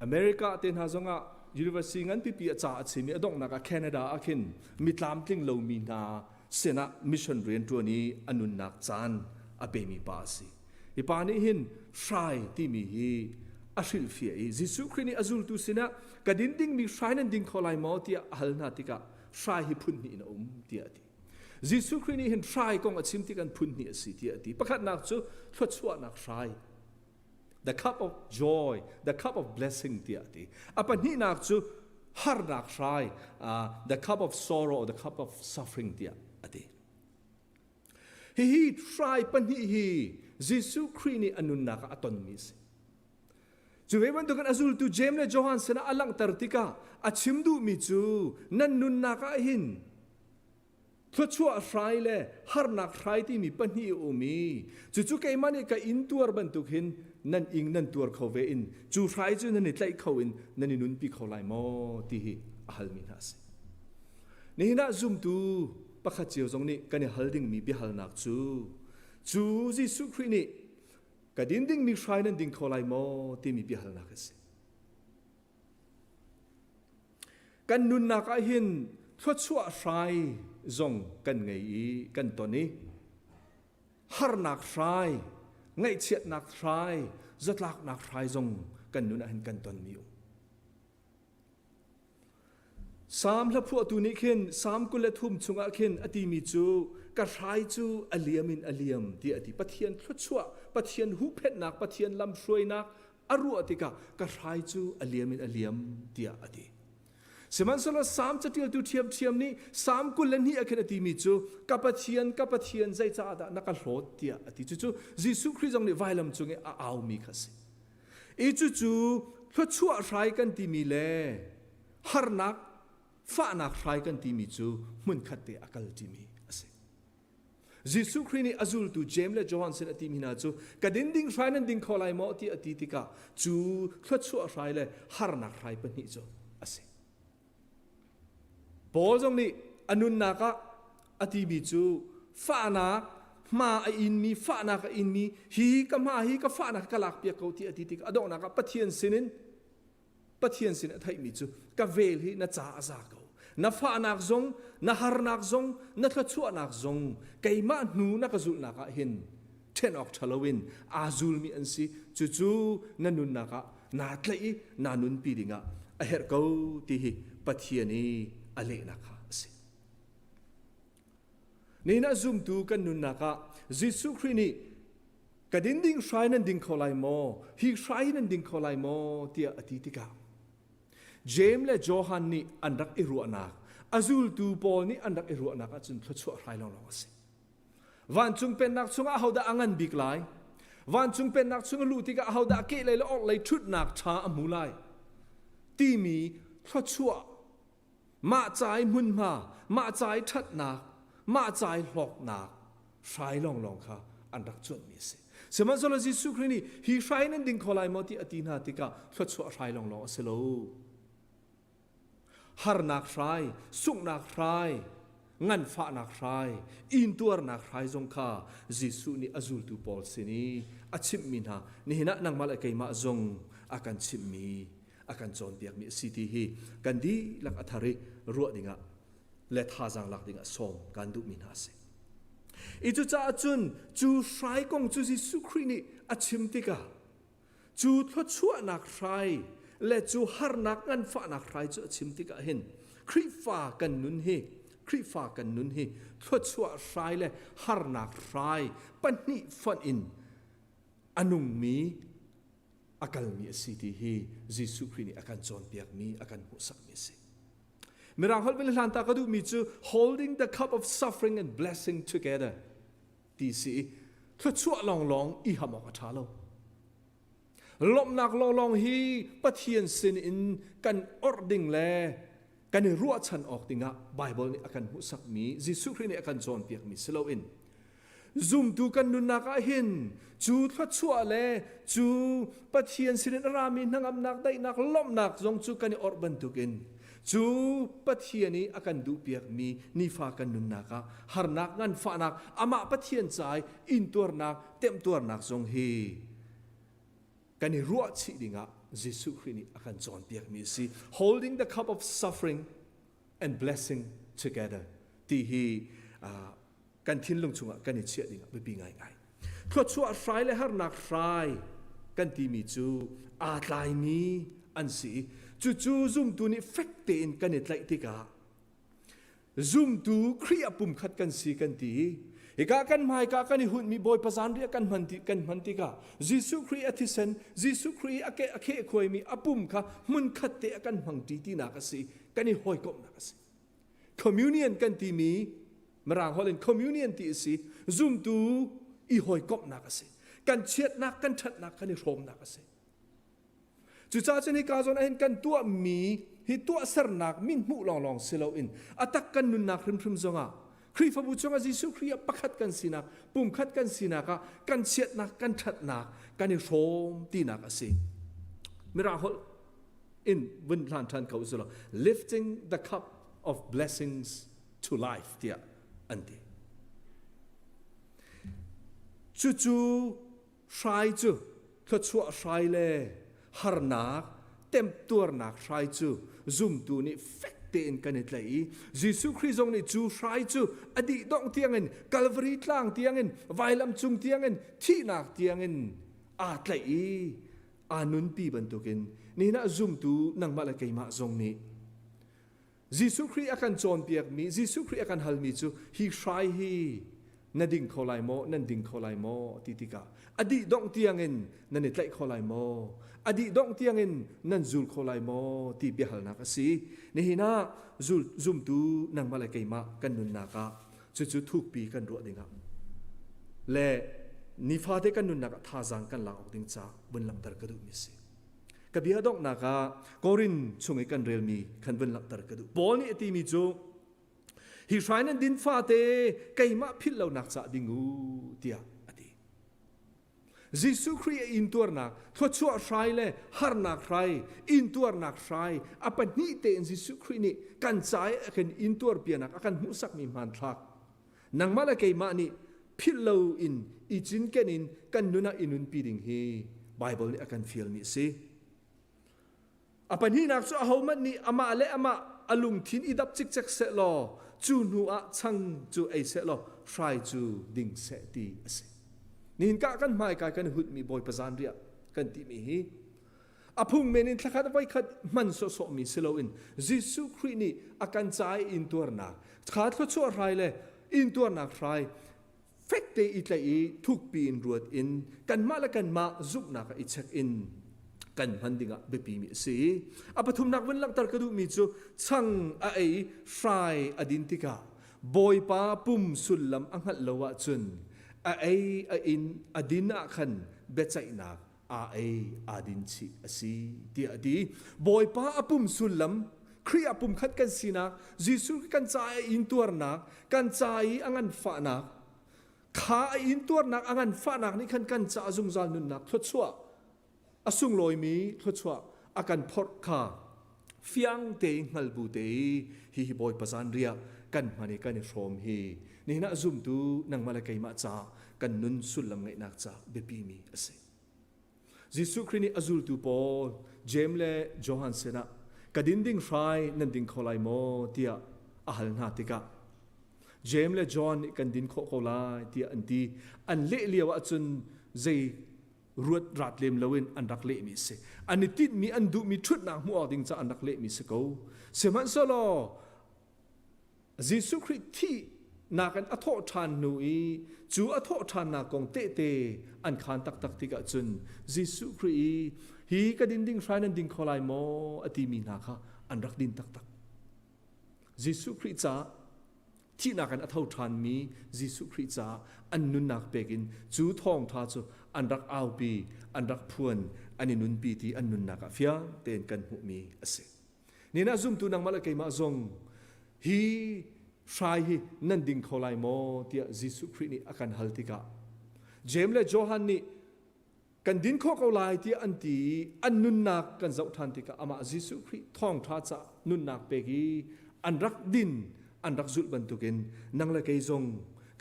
Speaker 10: America te hna zongah university nganpipi a ca a chim i a donghnak ah Canada ah khin mi tlamtling lomi hna sinah mission rianṭuan i a nunnak caan a pemi pa a si. Hi pa nih hin hrai timi hi a hrilhfiah i Jesuh Khrih nih a zultu sinah ka din dingmi hrai nan ding kho lai maw tiah a hal hna tikah hrai hi phun hnih in a um tiah a ti. Jesuh Khrih nih hin hrai kong a chim tik an phun hnih a si tiah a ti. Pakhatnak cu thluachuahnak hrai. The cup of joy, the cup of blessing tiah a ti. A pahnihnak cu harnak hrai, uh, the cup of sorrow or the cup of suffering tiah a ti. Hihi hrai pahnih hi Jesuh Khrih nih a nunnak ah a tonmi a si. Cu ve bantukin a zultu Jeim le Johan sinah a langhter tikah a chim duhmi cu nan nunnak ah hin thluachuah hrai le harnak hrai timi pahnih a um i cucu keimah nih ka in tuar bantuk hin nan ing nan tuar kho ve in cu hrai cu nan i tlaih kho in nan i nunpi kho lai maw ti hi a halmi hna a si. Nihin ah zumtu pakhat cio zong nih kan i hal dingmi biahalnak cu cu Jesuh Khrih nih ka din dingmi hrai nan ding kho lai maw timi biahalnak a si. Kan nunnak ah hin thluachuah hrai zong kan ngei i kan ton i harnak hrai, ngaihchiatnak hrai, zatlaknak hrai zong kan nun ah hin kan tonmi um. Salm hlaphuahtu nih khin Salm 23 chungah khin a timi cu ka hrai cu a liam in a liam tiah a ti. Pathian thluachuah, Pathian huhphenhnak, Pathian lamhruainak a ruah tikah ka hrai cu a liam in a liam tiah a ti. Sihmanhsehlaw Salm caṭialtu ṭhiamṭhiam nih Salm 22 ah khin a timi cu ka Pathian, ka Pathian zeicahdah na ka hlawt tiah a ti. Cucu Jesuh Khrih zong nih vailam cung i a aumi kha a si. I cucu thluachuah hrai kan timi le harnak fahnak hrai kan timi cu hmunkhat te a kal ṭimi a si. Jesuh Khrih nih a zultu Jeim le Johan sin a timi hna cu ka din ding hrai nan ding kho lai maw ti a ti tikah cu thluachuah hrai le harnak hrai pahnih cu a si. Paul zong nih a nunnak ah a timi cu fahnak hma a inmi fahnak a inmi hi ka hma hi ka fahnak ka lak piak ko ti a ti tikah a donghnak ah Pathian sinin Pathian sin a theihmi cu ka vel hi na ca a za ko. Na fahnak zong, na harnak zong, na thluachuahnak zong keimah hnu na ka zulhnak ah hin ṭhen awk ṭha loin aa zulmi an si. Cucu na nunnak ah naa tlaih i naa nunpi dingah a herh ko ti hi Pathian i a lehnak kha a si. Nihin ah zumtu kan nunnak ah Jesuh Khrih nih ka din ding hrai nan ding kho lai maw hi hrai nan ding kho lai maw tiah a ti tikah Jeim le Johan nih an rak i ruahnak a zultu pawl nih an rak i ruahnak ahcun thluachuah hrai lawnglawng a si vancung pennak chungah ahodah a ngan bik lai vancung pennak chung a luh tikah ahodah kehlei le orhlei ṭhutnak ṭha a hmu lai timi thluachuah mah ca i hmunhma mah ca i ṭhatnak mah ca i hlawknak hrai lawnglawng kha an rak cuanhmi a si. Sihmanhsehlaw Jesuh Khrih nih hi hrai nan ding kho lai maw ti a ti hna tikah thluachuah hrai lawnglawng a si lo. Harnak hrai, sunghnak hrai, Nganfahnak hrai, intuarnak hrai zong kha Jesuh nih a zultu pawl sin i a chimhmi hna nihin ah nangmah le keimah zong a kan chimhmi a kan cawnpiakmi a si ti hi kan dihlak a thar i ruah dingah le thazaang lak dingah sawm kan duhmi hna a si. I cucaah cun cu hrai kong cu Jesuh Khrih nih a chim tikah cu thluachuahnak hrai le cu harnak nganfahnak hrai cu a chim tikah hin Khrihfa kan nun hi Khrihfa kan nun hi thluachuah hrai le harnak hrai pahnih fonh in a nungmi a kalmi a si ti hi Jesuh Khrih nih a kan cawnpiakmi a kan hmuhsakmi a si. Mirang holh vil hlan ta ka duhmi cu holding the cup of suffering and blessing together ti si i thluachuah lawnglawng i ham awk a ṭha lo. Lawmhnak lawnglawng hi Pathian sin in kan orh ding le kan i ruahchan awk dingah Baibal nih a kan hmuhsakmi Jesuh Khrih nih a kan cawnpiakmi si loin zumtu kan nunnak ah hin cu thluachuah le cu Pathian sinin a rami hnangamnak daihnak lawmhnak zong cu kan i orh bantukin cu Pathian i a kan duhpiakmi nifa kan nunnak ah harnak nganfahnak amah Pathian ca i intuarnak temtuarnak zong hi kan i ruahchih dingah Jesuh Khrih nih a kan cawnpiakmi a si holding the cup of suffering and blessing together ti hi kan thinlung chungah kan i chiah dingah biapi ngaingai. Thluachuah hrai le harnak hrai kan timi cu aa tlaimi an si i cucu zumtu nih fek tein kan i tlaih tikah zumtu Khrih ah pumkhat kan si kan ti i hika kan hmaika kan i hunhmi Bawipa zanriah kan hman ti kan hman tikah Jesuh Khrih a thisen Jesuh Khrih a ke a kheh khuaimi a pum kha hmunkhat te a kan hmang ṭi tinak a si kan i hawikomhnak a si. Communion kan timi Mirang holh in communion ti a si. Zumtu i hawikomhnak a si. Kan chiatnak, kan ṭhatnak kan i hrawmnak a si. Cucaah cun hika zawn ahhin kan tuahmi hi tuahsernak min hmuh lawnglawng si loin a tak kan nunnak hrimhrim zongah Khrihfabu chungah Jesuh Khrih ah pakhat kan sinak, pumkhat kan sinak ah kan chiatnak, kan ṭhatnak kan i hrawm tinak a si. Mirang holh in vun hlan ṭhan ko usulaw lifting the cup of blessings to life tiah an ti. Cucu hrai cu thluachuah hrai le harnak temtuarnak hrai cu zumtu nih fek tein kan i tlaih i Jesuh Khrih zong nih cu hrai cu a dih dongh tiangin Calvary tlang tiangin vailam cung tiangin thihnak tiangin aa tlaih i aa nunpi bantukin nihin ah zumtu nangmah le keimah zong nih Jesuh Khrih a kan cawnpiakmi Jesuh Khrih a kan halmi cu hi hrai hi na ding kho lai maw nan ding kho lai maw ti tikah a dih dongh tiangin nan i tlaih kho lai maw a dih dongh tiangin nan zul kho lai maw ti biahalnak a si nihin ah zul zumtu nangmah le keimah kan nunnak ah cucu thukpi kan ruah dingah le nifate kan nunnak ah thazaang kan lak awk ding ca vun langhter ka duhmi si. Ka bia donghnak ah Korin chung i kan relmi khan vun langhter ka duh. Paul nih a timi cu hi hrai nan din fate keimah philh lonak cah ding u tiah a ti. Jesuh Khrih a intuarnak, thluachuah hrai le harnak hrai, intuarnak hrai, a pahnih tein Jesuh Khrih nih kan ca i a kan intuarpianak, a kan hmuhsakmi hmanthlak. Nangmah le keimah nih philh lo in i cinken in kan nun ah i nunpi ding hi Baibal nih a kan fialmi a si. A pahnihnak cu ahohmanh nih amah le amah a lungthin i dap cikcek seh law cu hnu ah chang cu ei seh law hrai cu ding seh ti a si. Nihin ka kan hmaikai kan hutmi Bawipa zanriah kan timi hi a phung men in thlakhat voikhat hman sawhsawhmi si loin Jesuh Khrih nih a kan ca i intuarnak kha thluachuah hrai le intuarnak hrai fekte i tlaih i thukpi in ruat in kanmah le kanmah zumhnak ah i check in kan hman dingah biapi mi a si. A pathumnak vun langhter ka duhmi cu chang a ei hrai a din tikah Bawipa pum sullam a hngalh lo ahcun a ei a in a din ah khan biaceihnak aa ei aa din chih a si tiah a ti. Bawipa a pum sullam Khrih ah pumkhat kan sinak, Jesuh kan ca i intuarnak, kan ca i a nganfahnak, kha a intuarnak, a nganfahnak nih khan kan ca zungzal nunnak thluachuah, a sunglawimi thluachuah a kan phorh kha fiang te hngal bu te i hi hi Bawipa zanriah kan hman i kan i hrawm hi nihin ah zumtu nangmah le keimah ca kan nun sullam ngeihnak ca biapi mi a si. Jesuh Khrih nih a zultu pawl Jeim le Johan sinah ka din ding hrai nan ding kho lai maw tiah a hal hna tikah Jeim le John nih kan din khawh ko lai tiah an ti. An leh lio ahcun zei ruat rat lem loin an rak lehmi a si. An i tinhmi an duhmi ṭhutnak hmuh awk ding caah an rak lehmi si ko. Sihmanhsehlaw Jesuh Khrih thihnak in a thawh ṭhan hnu i cu a thawh ṭhannak kong tehte an khaan taktak tikah cun Jesuh Khrih i hi ka din ding hrai nan ding kho lai maw a timi hna kha an rak din taktak. Jesuh Khrih caah thihnak in a tho ṭhanmi Jesuh Khrih caah an nunnak pek in cu thawngṭha cu an rak aupi, an rak phuan, an i nunpi ti an nunnak ah fiang tein kan hmuhmi a si. Ni na zumtu nangmah le keimah zong hi hrai hi nan ding kho lai maw tiah Jesuh Khrih nih a kan hal tikah Jeim le Johan nih kan din khawh ko lai tiah an ti i an nunnak kan zoh ṭhan tikah amah Jesuh Khrih thawngṭha caah nunnak pek i an rak din an rak zulh bantukin nang le kei zong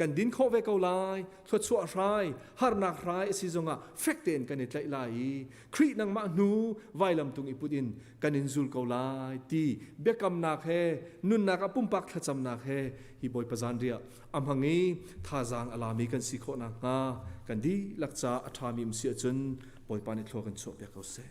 Speaker 10: kan din khawh ve ko lai thluachuah hrai harnak hrai a si zongah fek tein kan i tlaih lai i Khrih nangmah hnu vailam tung i put in kan in zul ko lai ti biakamnak he nunnak ah pumpak thlacamnak he hi Bawipa zanriah a hmang i thazaang a lami kan si khawh nakhnga kan dihlak ca a ṭhami um si ahcun Bawipa nih thlua kan chuahpiak ko seh.